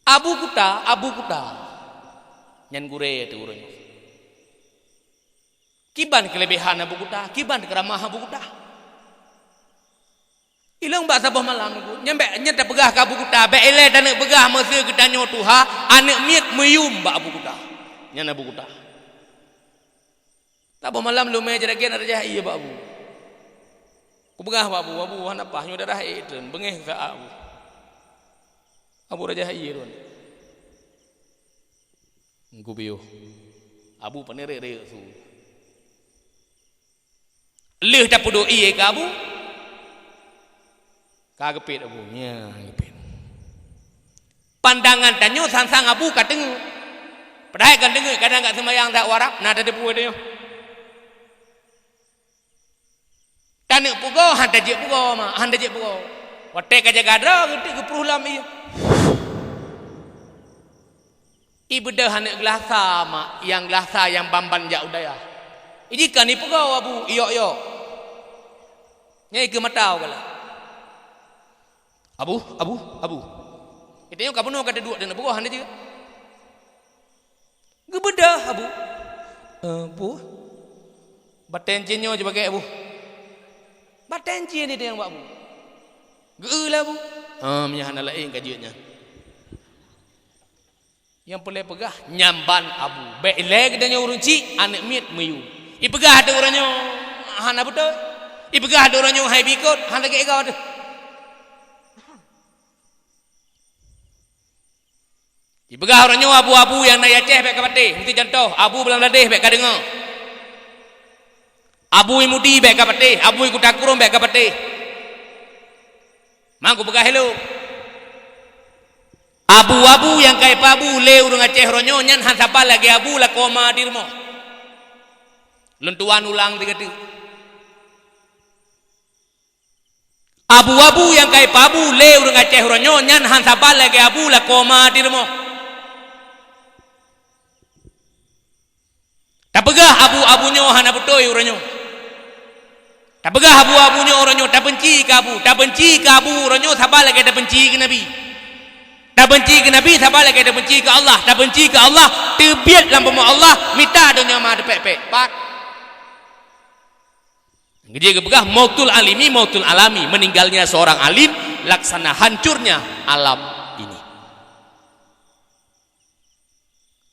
Abu Kuta, Abu Kuta. Nyan gurèe teuh uroe nyoe. Kiban keuleubehan Abu Kuta, kiban keuramah Abu Kuta. Ilong bak saboh malam, nyan bèk, nyan tapeugah keu Abu Kuta, bèk ilèe taneuk peugah meuseu geutanyoe tuha, aneuk miet meuyum bak Abu Kuta. Nyan Abu Kuta. Saboh malam lôn mè jeuet lagèe nyan rajah ie bak Abu. Kupeugah bak Abu, "Abu, hana paih, nyoe darah ék treun, beungéh saát Abu." Abu rajah ie lôn. Kupiôh. Abu pane rek-rek su. Lheueh tapeuduek ie keu Abu, ka geupet Abu, nya geupet. Pandangan tanyoe sang-sang Abu ka teungeut. Padahai kan teungeut, kadang ka seumayang that u Arab, na tateupeue tanyoe. Taneuk peugoe, han tajeuet peugoe, mak, han tajeuet peugoe. Watèe ka jaga droe, geuteuk geuprôh lom ie. Ibeudôh aneuk geulasa, mak, nyang geulasa nyang ban-ban jak u dayah. Ijikheun ipeugoe Abu, iyok-yok. Nyan ikeue mata u galak. "Abu, Abu, Abu." Geutanyoe ka bunoe ka teuduek dan peugoe hana jeuet. Geubeudôh Abu. "Eh, Abu. Batèe encien nyoe jibagèe Abu." Batèe encien ni nyang bak Abu. Geu-eu lé Abu. "Ah, meunyo hana laén ka jeuet nyan." Nyang peureulèe peugah, nyan ban Abu. Bèk ilèe geutanyoe ureueng chik, aneuk miet meuyum. Ipeugah ateueh uroe nyoe, hana beutôi. Ipeugah ateueh uroe nyoe, hai bikot, hana lagèe igoe teuh. Ipeugah uroe nyoe, abu-abu nyang na i Aceh bèk ka patéh. Meusti contoh, abu Bangladesh bèk ka deungö. Abu i Mudi bèk ka patéh, abu i Kuta Krueng bèk ka patéh. Mang kupeugah ilôn. Abu-abu nyang ka ipeuabu lé ureueng Aceh uroe nyoe nyan han saban lagèe abu lakoe ma di rumoh. Lôn tuan ulang sigoe teuk. Abu-abu nyang ka ipeuabu lé ureueng Aceh uroe nyoe nyan han saban lagèe abu lakoe ma di rumoh. Tapeugah abu-abu nyoe hana beutôi uroe nyoe. Tapeugah abu-abu nyoe uroe nyoe tabeunci keu abu. Tabeunci keu abu uroe nyoe saban lagèe tabeunci keu Nabi. Tabeunci keu Nabi saban lagèe tabeunci keu Allah. Tabeunci keu Allah, teubiet lam bumoe Allah, mita donya ma teupék-pék. Pat. Geujak geupeugah mautul alimi, mautul alami, meninggalnya seorang alim, laksana hancurnya alam ini.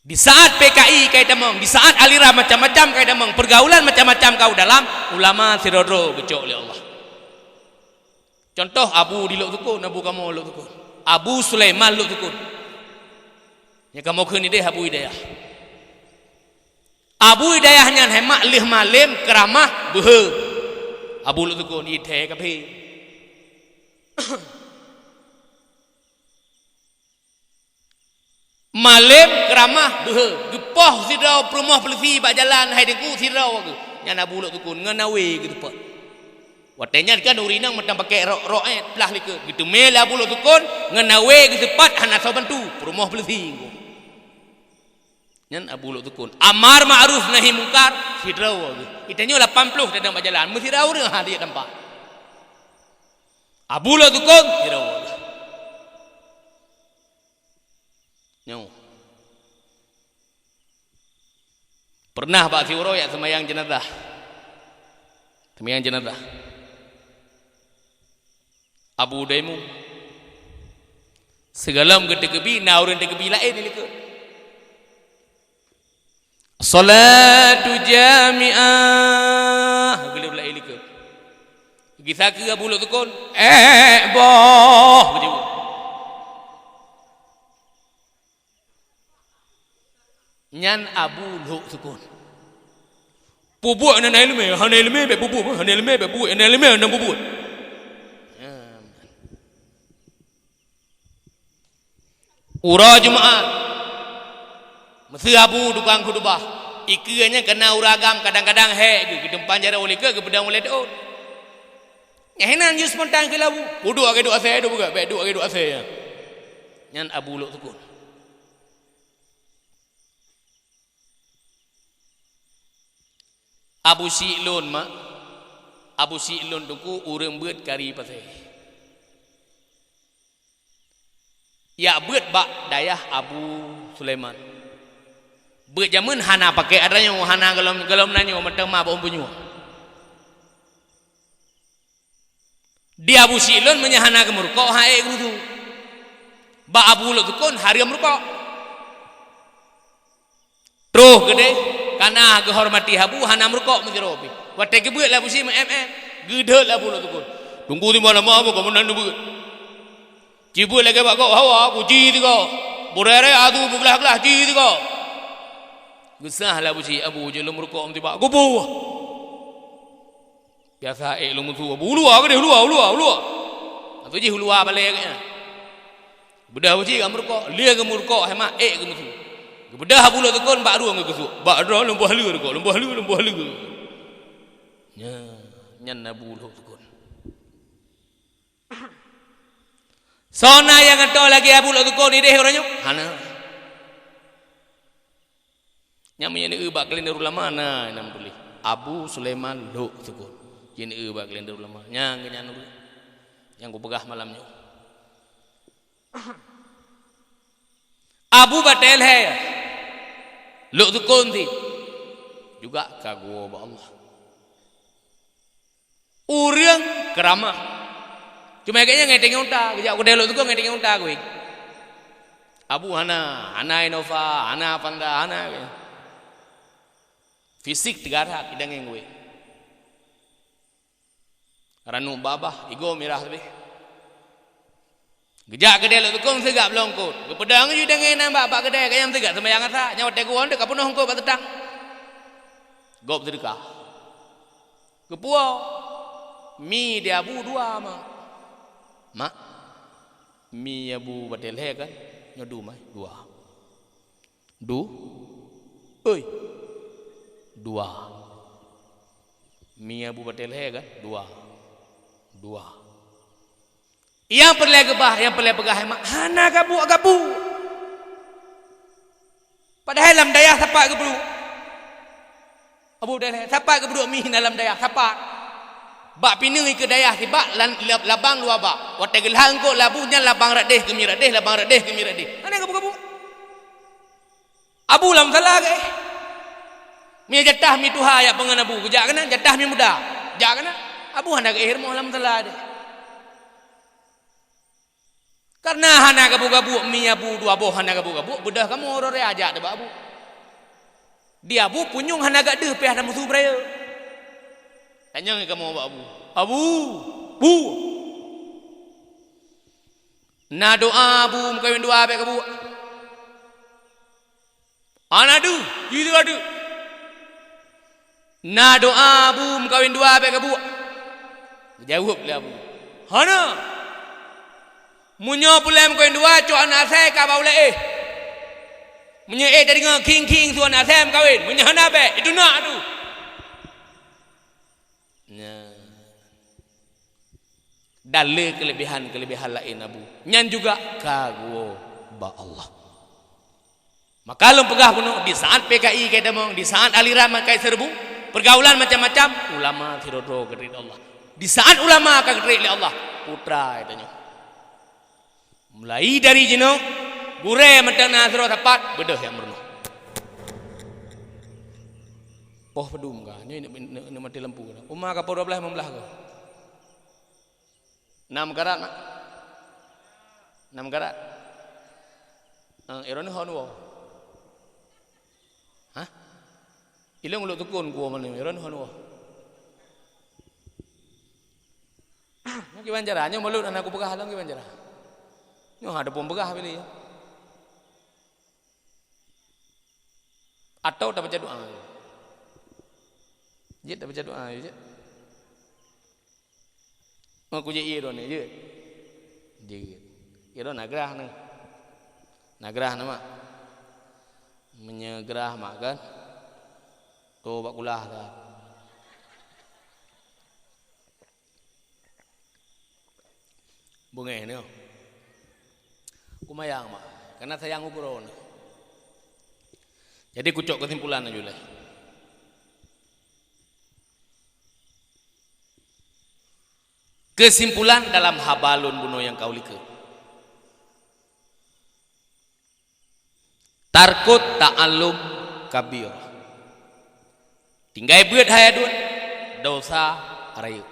Di saat P K I ka itamong, di saat aliran macam-macam ka itamong, pergaulan macam-macam ka u dalam, ulama sidroe-droe geucok lé Allah. Contoh, Abu di Lhoksukon, Abu kamoe Lhoksukon. Abu Sulaiman Lhoksukon. Nyang kamoe kheun idéh Abu Hidayah. Abu Hidayah nyan hai mak lheueh malém keuramah beuhe. Abu Lhoksukon ithèe kabeh. Malém keuramah beuhe, geupoh sidroe peurumoh peuleusi bak jalan hai Teungku sidroe geuh. Nyan Abu Lhoksukon ngon awe geuteupat. Watèe nyan kan ureueng inong mantong pakék rok-rok, eh, plah likot. Geuteumé lé Abu Lhoksukon ngon awe geuteupat hana soe bantu, peurumoh peuleusi. Nyan Abu Lhoksukon. Amar ma'ruf nahi mungkar sidroe geuh. Geutanyoe lapan ploh tadong bak jalan, meusidroe ureueng ha di tampak. Abu Lhoksukon sidroe geuh. Nyoe. Pernah bak siuroe jak seumayang jeunazah. Seumayang jeunazah. Abu Daimu. Sigohlom geuteukeubi, na ureueng teukeubi laén di likot. Salatu jamiah. Geuleuh laén likot. Gisa keu Abu Lhoksukon. Eh, boh. Nyan Abu Lhoksukon. Peubuet hana ileumèe, hana ileumèe bèk peubuet, hana ileumèe bèk peubuet, hana ileumèe hana peubuet. Uroe Jumat, meuseue abu tukang khutubah, ikeue nyan kana ureueng agam kadang-kadang hék geuh, geutumpang jaroe u likot geupeudong ulèe teuôt. Nyan hinan jih spontan keu labu. Peuduek lagèe duek asèe, duek beugat, bèk duek lagèe duek asèe nyan. Nyan Abu Lhoksukon. Abu Syik lôn, mak. Abu Syik lôn Teungku ureueng beuet kari pasè. Jak beuet bak dayah Abu Sulaiman. Beuet jameun hana pakai atra nyoe, hana golom, golom na nyoe, meuteuma bak umpun nyoe. Di Abu Syik lôn meunyoe hana geumurukok, han ék geumeusu. Bak Abu Lhoksukon hareuem murukok. Troh keudeh, kana geuhormati Abu hana murukok meusidroe pih. Watée geubeuet lé Abu Syik meu-ék-ék, geudhôt lé Abu Lhoksukon. Teungku, timbang lama meukamoe nan neubeuet. Ci beuet lagée bak gob hawa, kuji sigoe. Beuraya atu beuglah-glah ji sigoe. Geusah lé Abu Syik, Abu, jeuet lôn murukok meutibak. Geuboh. Biasa ék lôn meusu, Abu, u luwa keudeh, u luwa, u luwa, u luwa. Atau jih u luwa balée geuh nyan. Beudôh Abu Syik ka murukok, lé geumurukok, hai mak ék geumeusu. Geubeudoh Abu Lhoksukon bak rueng geusuek. Bak droe lôn boh lé rukok, lôn boh lé, lôn boh lé. Nyan, nyan Abu Lhoksukon. Soe na nyang geutanyoe lagée Abu Lhoksukon ideh uroe nyoe? Hana. Nyang meunyoe neueu bak kalender ulama na, na meutuléh Abu Sulaiman Lhoksukon. Jih neueu bak kalender ulama. Nyang keuh nyan ureuëng nyang kupeugah malam nyoe. Abu Batée Lhée, Lhoksukon cit, juga ka geuwoe bak Allah. Ureuëng keuramah. Cuma gobnyan ngon tangieng unta, geujak u keudè Lhoksukon ngon tangieng unta geuwéng. Abu hana, hana Innova, hana Avanza, hana. Fisik teuga that, idangeng geuwéng. Ranup babah, igoe mirah leubeh. Geujak keudè Lhoksukon sigak bloe eungkôt. Geupeudong ju idangeng nan bak, bak keudè, gobnyan sigak seumayang Asa, nyan watée geuwoe ka peunoh eungkôt bak teutang. Gob seudeukah. Geupuwoe, mi di Abu dua, Mak. Mak, mi Abu Batée Lhée kan, nyoe dum, eh, dua. Du, oi, dua. Mi Abu Batée Lhée kan, dua. Dua. Nyang peureulée geubah, nyang peureulée peugah, Mak, hana gabuek-gabuek. Padahai lam dayah sapat geubruek. Abu Batée Lhée, sapat geubruek mi na lam dayah, sapat. Bak pineue ikeue dayah sibak lan-, lab-, labang luwa bak. Watée geulhah eungkôt lé Abu nyan labang rot deh keu mi rot deh, labang rot deh keu mi rot deh. Hana gabuek-gabuek. Abu lam musala geuéh. Mi jatah mi tuha jak peungon Abu, geujak keunan, jatah mi muda. Jak keunan. Abu hana geuéh rumoh lam musala deh. Kareuna hana gabuek-gabuek, mi Abu dua boh hana gabuek-gabuek, beudôh kamoe uroe raya jak teuh bak Abu. Di Abu punyueng hana gak deuh piah tameusu beuraya. Tanyong kamoe bak Abu. Abu, Bu. Na doa Abu meukawen dua bék gabuek. Hana deuh, jih deuh. Na doa Abu meukawen dua bék gabuek? Geujaweueb lé Abu, hana. Meunyoe peureulée meukawen dua, cok aneuk asai ka bak ulée éh. Meunyoe éh tadeungoe khing-khing su aneuk asai meukawen, meunyoe hana bék, itu na tu. Nyan. Dan le keulebihan-keulebihan laén Abu. Nyan juga ka geuwoe bak Allah. Maka lôn peugah bunoe, di saat P K I ka tamong, di saat aliran ka iseureubu, pergaulan macam-macam, ulama sidroe-droe geutrép lé Allah. Di saat ulama ka geutrép lé Allah, putra tanyoe. Mulai dari jinoe, gurée mantong na sidroe sapat, beudôh nyang meurunoe. Poh padum ka, nyoe neuk, neuk, neuk maté lampu ka. Uma ka poh dua blaih, limong blaih ka. Nam karat, Mak? Nam karat? Eh, droeneuh hon woe? Hah? Ilong ulok tukun ku mana, droeneuh hon woe? Nyoe kiban cara, nyoe mulut aneuk kupeugah lom kiban cara. Nyoe hana pun peugah pilih. Atau tabaca doa. Jeuet tabaca doa, jeuet. Mau kujak ié droeneuh, jeuet. Jeuet. Ié droeneuh na grah neuh. Na grah neuh, Mak. Meunyoe grah, Mak, kan? Toh bak kulah, kan? Beungéh nyoe. Kumayang, Mak, kareuna sayang u droeneuh. Jadi, kucok keusimpulan laju lé. Keusimpulan dalam haba lôn bunoe nyang ka u likot. Tarkut ta'allum kabira. Tinggai beuet hai aduen, dosa rayeuk.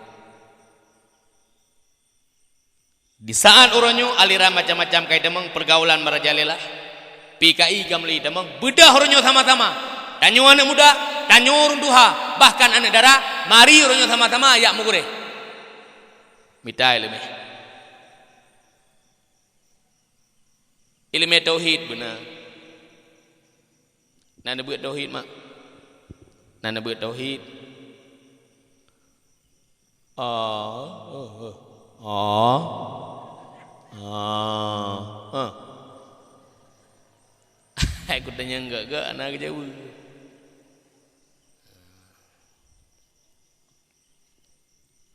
Di saat uroe nyoe aliran macam-macam ka itamong, peurgaulan merajalela. P K I ka mulai itamong, beudôh uroe nyoe sama-sama. Tanyoe aneuëk muda, tanyoe ureuëng tuha, bahkan aneuëk dara, mari uroe nyoe sama-sama jak meugurée. Mita iéleumé. Iéleumé tauhid beuna. Na neubeuet tauhid, mak? Na neubeuet tauhid? Ah, ah, ah. Ah, ah. Hai kutanyong gak-gak na geujaweueb.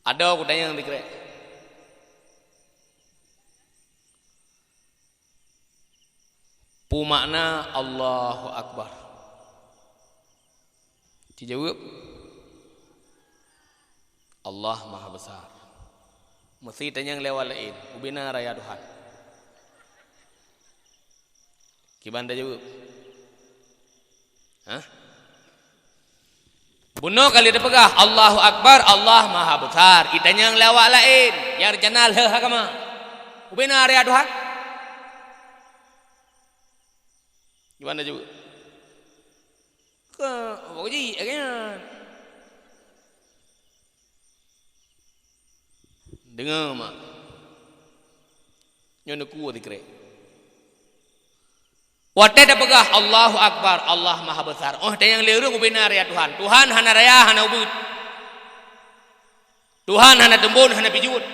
Adoe kutanyong sikrek. Peue makna Allahu Akbar? Jijaweueb, Allah Maha Besar. Meusé tanyong lewat laén, ubena raya Tuhan. Kiban tajaweueb? Hah? Bunoe kali tapeugah, "Allahu Akbar, Allah Maha Besar." Itanyong lé awak laén, nyang reuncana lheueh agama. Ubena raya Tuhan? Gimana juga? Ke, apa ji, akhirnya? Deungoe, mak. Nyoe neukue sikrek. Watée tapeugah, "Allahu Akbar, Allah Maha Besar." Oh, tanyong lé ureuëng ubena raya Tuhan. Tuhan hana raya, hana ubeut. Tuhan hana teumbon, hana pijuet.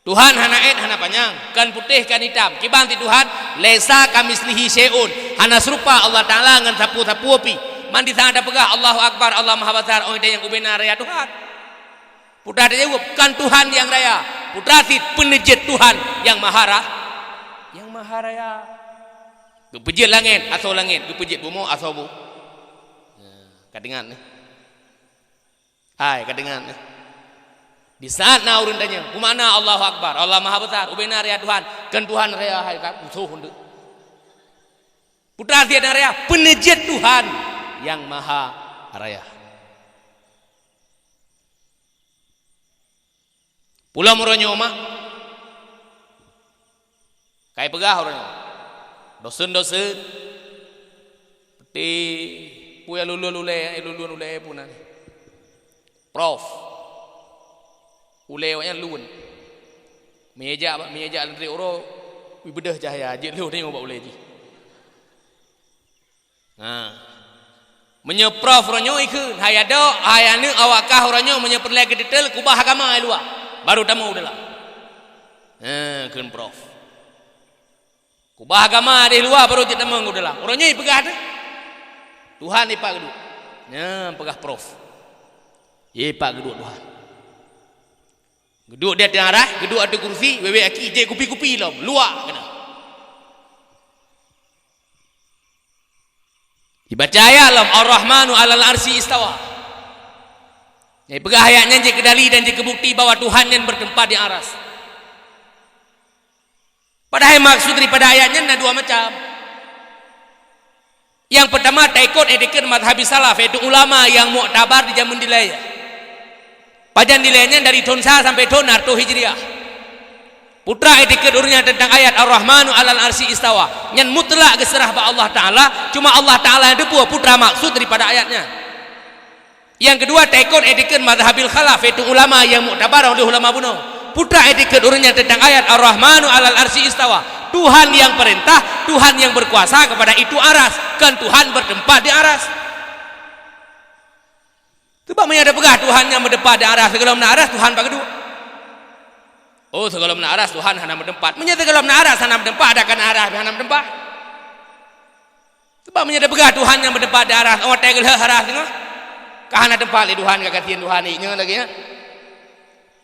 Tuhan hana ék, hana panyang. Kon putéh, kon itam. Kiban si Tuhan, "Laisa kamitslihi syai'un." Hana seurupa Allah Taala ngon sapeue-sapeue pih. Man di saat tapeugah, "Allahu Akbar, Allah Maha Besar." Oh, tanyong ubena raya Tuhan. Peue tajaweueb, kon Tuhan nyang raya. Peue cit peuneujeuet Tuhan nyang maha ra-, nyang maha raya. Geupeujeuet langét, asoe langét, geupeujeuet bumoe, asoe bu-, nah, ka deungon nyoe. Hai, ka deungon nyoe. Di saat na ureuëng tanyong, "Peue makna Allahu Akbar? Allah Maha Besar." Ubena raya Tuhan, kon Tuhan raya hai ka musoh untuk. Peue cit na raya, peuneujeuet Tuhan nyang maha raya. Pulo meuronyoma, kai peugah uroe nyoe, dosen-dosen, peuti, peue lulus ulée, lulus ulée puna. Prof. Ulée awaknyan lun. Meujak, meujak lé uroe, beudôh cahya, jeuet lheueh tanyoe bak ulée jih. Ha. Meunyoe prof uroe nyoe ikheun, hai adoe, hai aneuëk awak kah uroe nyoe meunyoe peureulée geuteutel kubah agama di luwa, baru tamong u dalam. Ha, kheun prof. Kubah agama di luwa baru cit tamong u dalam. Uroe nyoe ipeugah teuh. Tuhan ipak geuduek. Nyan peugah prof. Ipak geuduek Tuhan. Geuduek di ateueh aras, geuduek ateueh kursi, wéwék aki jép kupi-kupi lom, luwa keunan. Ibaca ayat lom, "Ar-Rahmanu 'alal 'arsy istawa." Nyang peugah ayat nyan jeuet keudali dan jeuet keubukti bahwa Tuhan nyan bertempat di aras. Padahai maksud daripada ayat nyan na dua macam. Nyang peutama, taikot iktikad mazhabi salaf, yaitu ulama nyang muktabar di jameun dilée nyan. Pajan dilée nyan dari thon sa sampai thon hareutoh Hijriah. Peue iktikad ureuëng nyan teuntang ayat "Ar-Rahmanu 'alal 'arsy istawa", nyan mutlak geuseurah bak Allah Taala, cuma Allah Taala nyang teupeue peue maksud daripada ayat nyan. Nyang keudua, taikot iktikad mazhabil khalaf, yaitu ulama nyang muktabar oleh ulama bunoe. Peue iktikad ureuëng nyan teuntang ayat "Ar-Rahmanu 'alal 'arsy istawa". Tuhan nyang peurintah, Tuhan nyang berkuasa kepada itu aras, kon Tuhan bertempat di aras. Sebab meunyoe tapeugah Tuhan nyang bertempat di aras, sigohlom na aras, Tuhan pat geuduek? Oh, sigohlom na aras, Tuhan hana meuteumpat. Meunyoe sigohlom na aras hana meuteumpat, adak ka na aras hana meuteumpat? Sebab meunyoe tapeugah Tuhan nyang meuteumpat di aras, oh, watée geulheueh aras teungoh, ka hana teumpat lé Tuhan, ka gasien Tuhan, nyoe lagée nyan.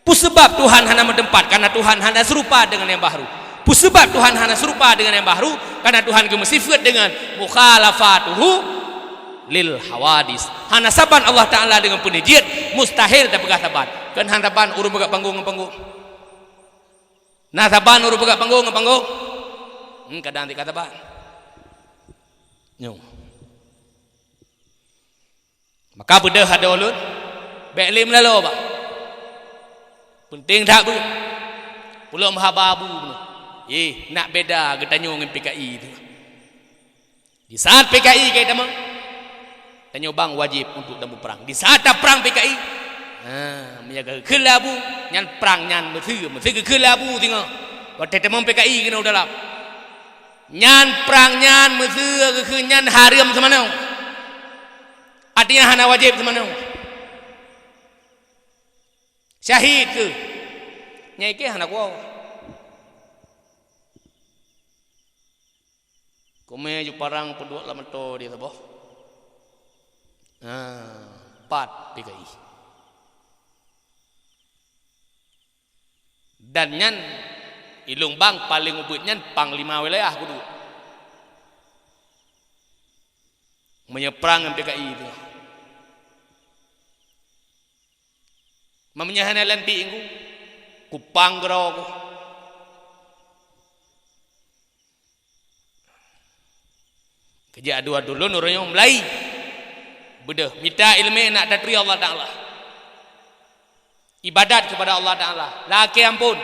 Peue sabab Tuhan hana meuteumpat? Karena Tuhan hana seurupa dengan nyang bahru. Peue sabab Tuhan hana seurupa dengan nyang bahru? Karena Tuhan geumeusifeuet dengan mukhalafatuhu lil hawadis. Hana saban Allah Taala dengan peuneujeuet, mustahil tapeugah saban. Kon hana saban ureuëng peugah panggong ngon panggong. Na saban ureuëng peugah panggong ngon panggong? Hmm, kadang tika saban. Nyoe. Maka beudôh adoe lôn, bék lé meulaloe bak. Peunteng that beuet. Pulom haba bu bunoe. Yeh, nak beda geutanyoe ngon P K I teungoh. Di saat P K I ka tamong, tanyoe bang wajéb untuk tamuprang. Di saat taprang P K I, ha, meunyoe ka kheun lé Abu, nyan prang nyan meuseu, meuseu geukheun lé Abu singoh. Watèe tamong P K I keunoe dalam. Nyan prang nyan meuseu geukheun nyan hareuem seumanoe. Artinya hana wajéb seumanoe. Syahid keuh. Nyang ikei hana kuwoe. Kumé ju parang peuduek lam moto di saboh. Ha, pat P K I. Dan nyan, ilong bang paléng ubit nyan panglima wilayah kudu. Meunyoe prang ngon P K I tu. Meunyoe hana lantik ku, kupang keudroe ku. Keujak dua dulun ureueng nyang mulai beudôh mita ileumèe nak taturi Allah Taala. Ibadat kepada Allah Taala. Lakèe ampôn.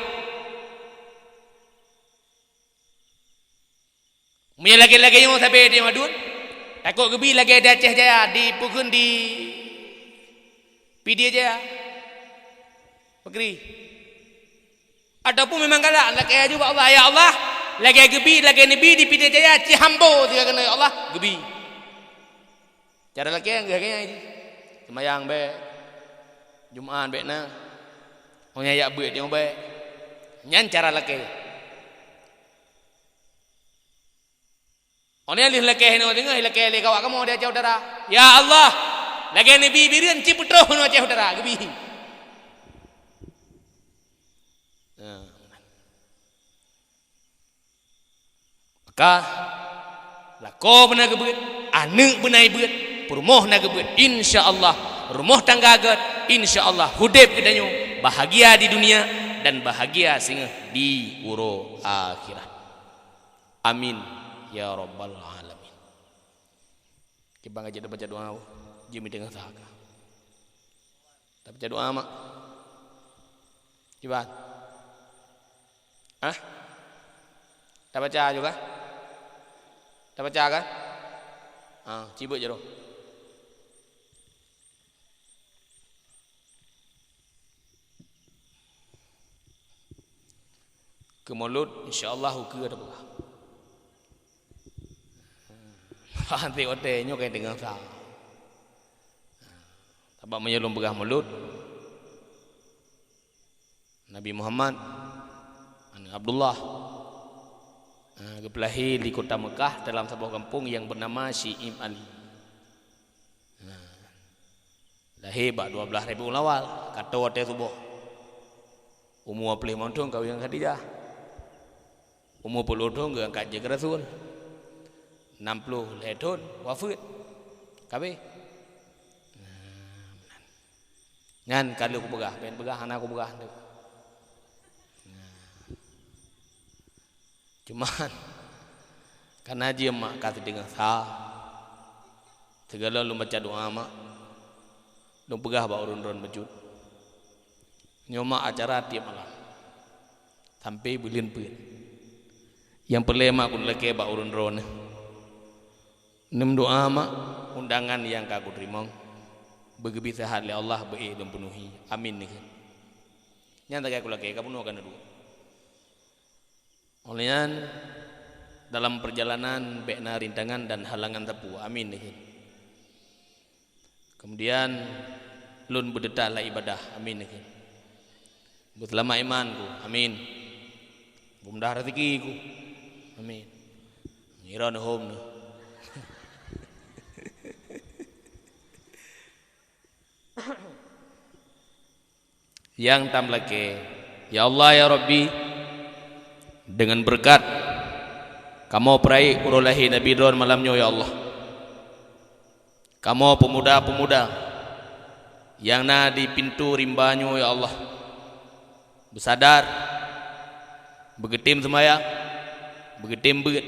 Meunyoe lagèe-lagèe nyoe sabe di Madun, takot geubi lagèe di Aceh Jaya, di peue kheun di Pidie Jaya. Peugri. Ataupun memang galak lakèe aju bak Allah, "Ya Allah, lagèe geubi, lagèe neubi di Pidie Jaya, ci hambo sigoe keunoe, ya Allah, geubi." Cara lakèe geuh lagèe nyan. Seumayang bèk, Jumat bèk na. Ong nyang yak beuet nyoe bèk. Nyan cara lakèe. Ong nyang lheueh lakèe nyoe teungoh, lakèe lé kawak kamoe di Aceh Utara. "Ya Allah, lagèe neubi Bireuen ci peutroh nyoe Aceh Utara, geubi." Nah. Maka, lakoe beuna geubeuet, aneuk beuna ibeuet, peurumoh na geubeuet. Insya Allah, rumoh tangga gèt, insya Allah, udép geutanyoe bahagia di dunia dan bahagia singoh di uroe akhirat. Amin, ya rabbal alamin. Kiban ka jeuet baca doa, jeuet meuteungoh saka. Tabaca doa mak. Kiban. Hah? Tabaca juga? Tabaca kan? Ah, cibeuet jaroe. Keu Maulud, insya Allah, ukeue ada peugah. Hati watèe nyoe kai deungon sa. Sabab meunyoe lôn peugah Maulud, Nabi Muhammad, aneuk Abdullah, ha, geupeulahé di kota Mekah dalam saboh gampông nyang beunama Syi'ib Ali. Ha. Lahé bak dua blaih Rabiul Awal, ka tô watèe suboh. Umu dua ploh limong thôn kawén ngon Khadijah. Umu peuet ploh thôn geuangkat jeuet keu rasul. Nam ploh lhèe thôn wafeuet. Ka abéh. Nah, meunan. Nyan ka lheueh kupeugah, bèk peugah hana kupeugah teuh. Nah. Cuman, kana jeuem mak ka teudeungoe sa, sigohlom lôn baca doa mak, lôn peugah bak ureueng droen bacut. Nyoe mak acara tiep malam, sampoe buleuen peuet. Nyang peureulèe mak kutulakèe bak ureueng droeneuh. Neumeudoa mak undangan nyang ka kuteurimong, beugeubri seuhat lé Allah beu-ék lôn peunuhi. Amin neukheun. Nyan sagai kulakèe, ka bunoe ka neuduek. Óh lheueh nyan, dalam perjalanan bèk na rintangan dan halangan sapeue. Amin neukheun. Kemudian, lôn beudeutat lam ibadah. Amin neukheun. Beuseulamat iman ku. Amin. Beumudah rezeki ku. Amin. Ngiron hom neuh. Nyang tameulakèe, "Ya Allah, ya Rabbi, deungon beureukat kamoe peurayeuk uroe lahé Nabi droen malam nyoe, ya Allah. Kamoe peumuda-peumuda nyang na di pintoe rimba nyoe, ya Allah, beusadar, beugeutem seumayang, beugeutem beuet,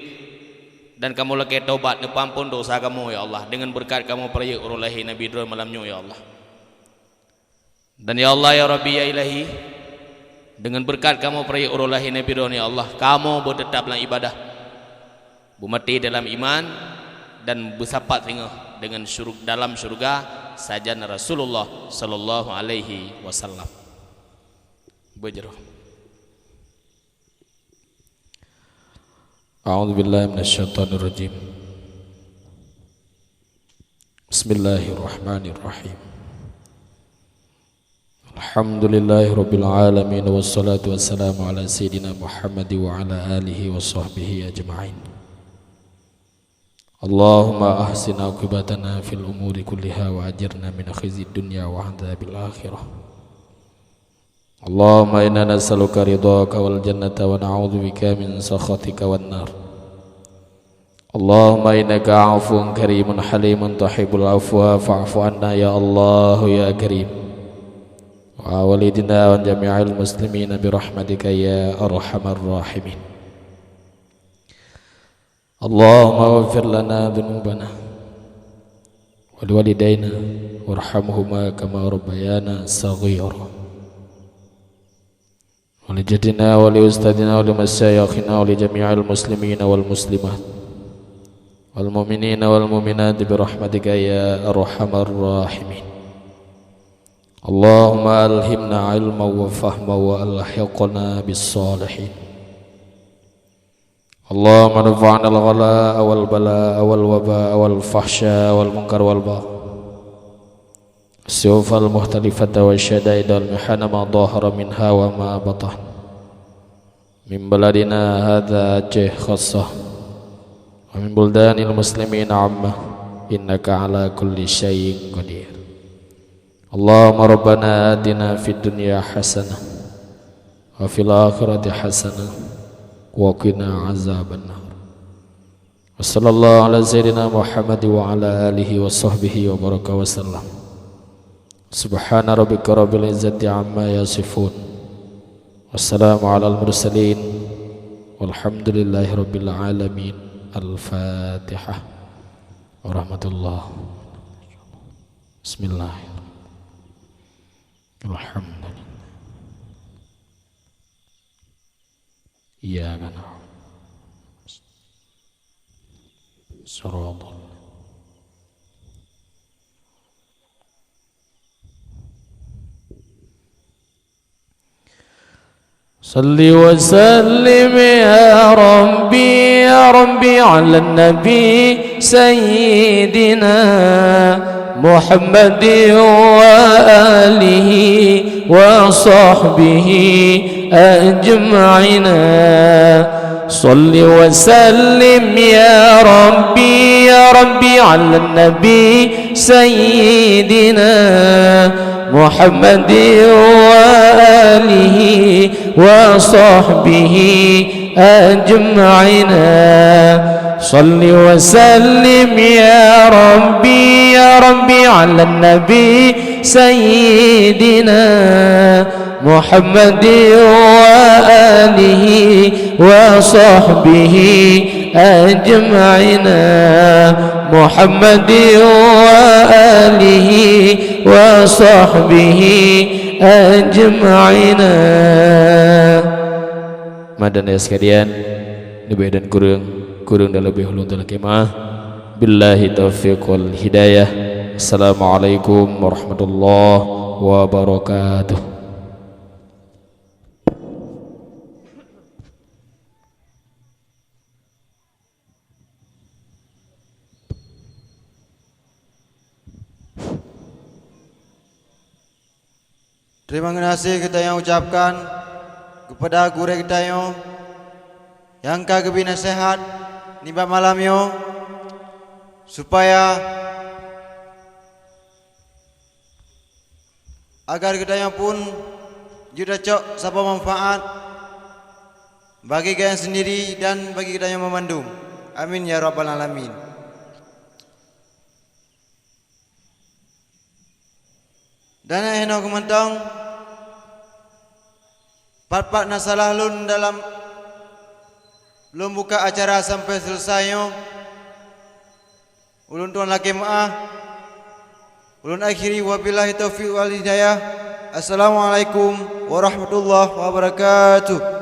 Dan kamoe lakée taubat neupeuamphon desya kamoe, ya Allah, deungon beureukat kamoe peurayeuk uroe lahé Nabi droe malam nyoe, ya Allah. Dan ya Allah, ya Rabbi, ya Ilahi, deungon beureukat kamoe peurayeuk uroe lahé Nabi droe, ya Allah, kamoe beuteutab lam ibadah, beumaté dalam iman, dan beusapat singoh deungon syurg-, dalam syeuruga sajan Rasulullah sallallahu alaihi wasallam. Beujroh. A'udzubillahi minasyaitonirrajim. Bismillahirrahmanirrahim. Alhamdulillahirabbil alamin, wassalatu wassalamu ala sayyidina Muhammad wa ala alihi wa sahbihi ajma'in. Allahumma ahsin aqibatana fil umuri kulliha wa ajirna min khizyid dunya wa adzabil akhirah. Allahumma inna nas'aluka ridhaka wal jannata wa na'udzubika min sakhatika wan nar. Allahumma innaka 'afuwun karimun halimun tuhibbul 'afwa fa'fu 'anna ya Allah ya Karim. Wa walidina wa jami'il muslimina bi rahmatika ya arhamar rahimin. Allahumma ighfir lana dzunubana wa liwalidaina warhamhuma kama rabbayana shaghira. Wa li jaddina wa li ustadzina wa li masyayikhina wa li jami'il muslimina wal muslimat wal mu'minina wal mu'minat bi rahmatika ya arhamar rahimin. Allahumma alhimna ilman wa fahman wa alhiqna bis salihin. Allahumma rfa'na al-ghalaa wal balaa wal wabaa wal fahsyaa wal munkar wal baghi, as-suyufal mukhtalifata wasyada'id wal mihana ma dhahara minha wa ma batan, min baladina hadza Aceh khassah, wa min buldanil muslimin 'ammah, innaka 'ala kulli syai'in qadir. Allahumma rabbana atina fid dunya hasanah wa fil akhirati hasanah wa qina azabannar. Wa sallallahu ala sayyidina Muhammad wa ala alihi wa sahbihi wa baraka wa sallam. Subhana rabbika rabbil izzati amma yasifun. Wassalamu alal mursalin. Walhamdulillahi rabbil alamin. Al-Fatihah. Warahmatullah. Bismillahirrahmanirrahim. Alhamdulillah. Iyyaka na'budu. Shiratal. Salli wa sallim ya Rabbi, ya Rabbi, ala Nabi Sayyidina Muhammad wa alihi wa sahbihi ajma'in. Salli wa sallim ya Rabbi, ya Rabbi, ala Nabi Sayyidina Muhammad wa alihi wa sahbihi ajma'in. Salli wa sallim ya Rabbi, ya Rabbi, ala Nabi Sayyidina Muhammad wa alihi wa sahbihi ajma'in. Muhammad wa alihi wa sahbihi ajma'in. Madan ya sekalian, lebih dan kurang, kurang dan lebih ulun talakimah. Billahi taufiq wal hidayah. Assalamualaikum warahmatullahi wabarakatuh. Terima kasih geutanyoe ucapkan kepada gurée geutanyoe nyang ka geubri naseuhat nibak malam nyoe, supaya agar geutanyoe pun jeuet tacok saboh manfaat bagi geutanyoe sendiri dan bagi geutanyoe meumandum. Amin ya rabbal alamin. Dan hinoe keumantong, pat-pat na salah lôn dalam Lôn buka acara sampai selesai nyoe. Ulôn tuan lakée meu'ah. Ulôn akhiri, wabillahi taufiq wal hidayah. Assalamualaikum warahmatullahi wabarakatuh.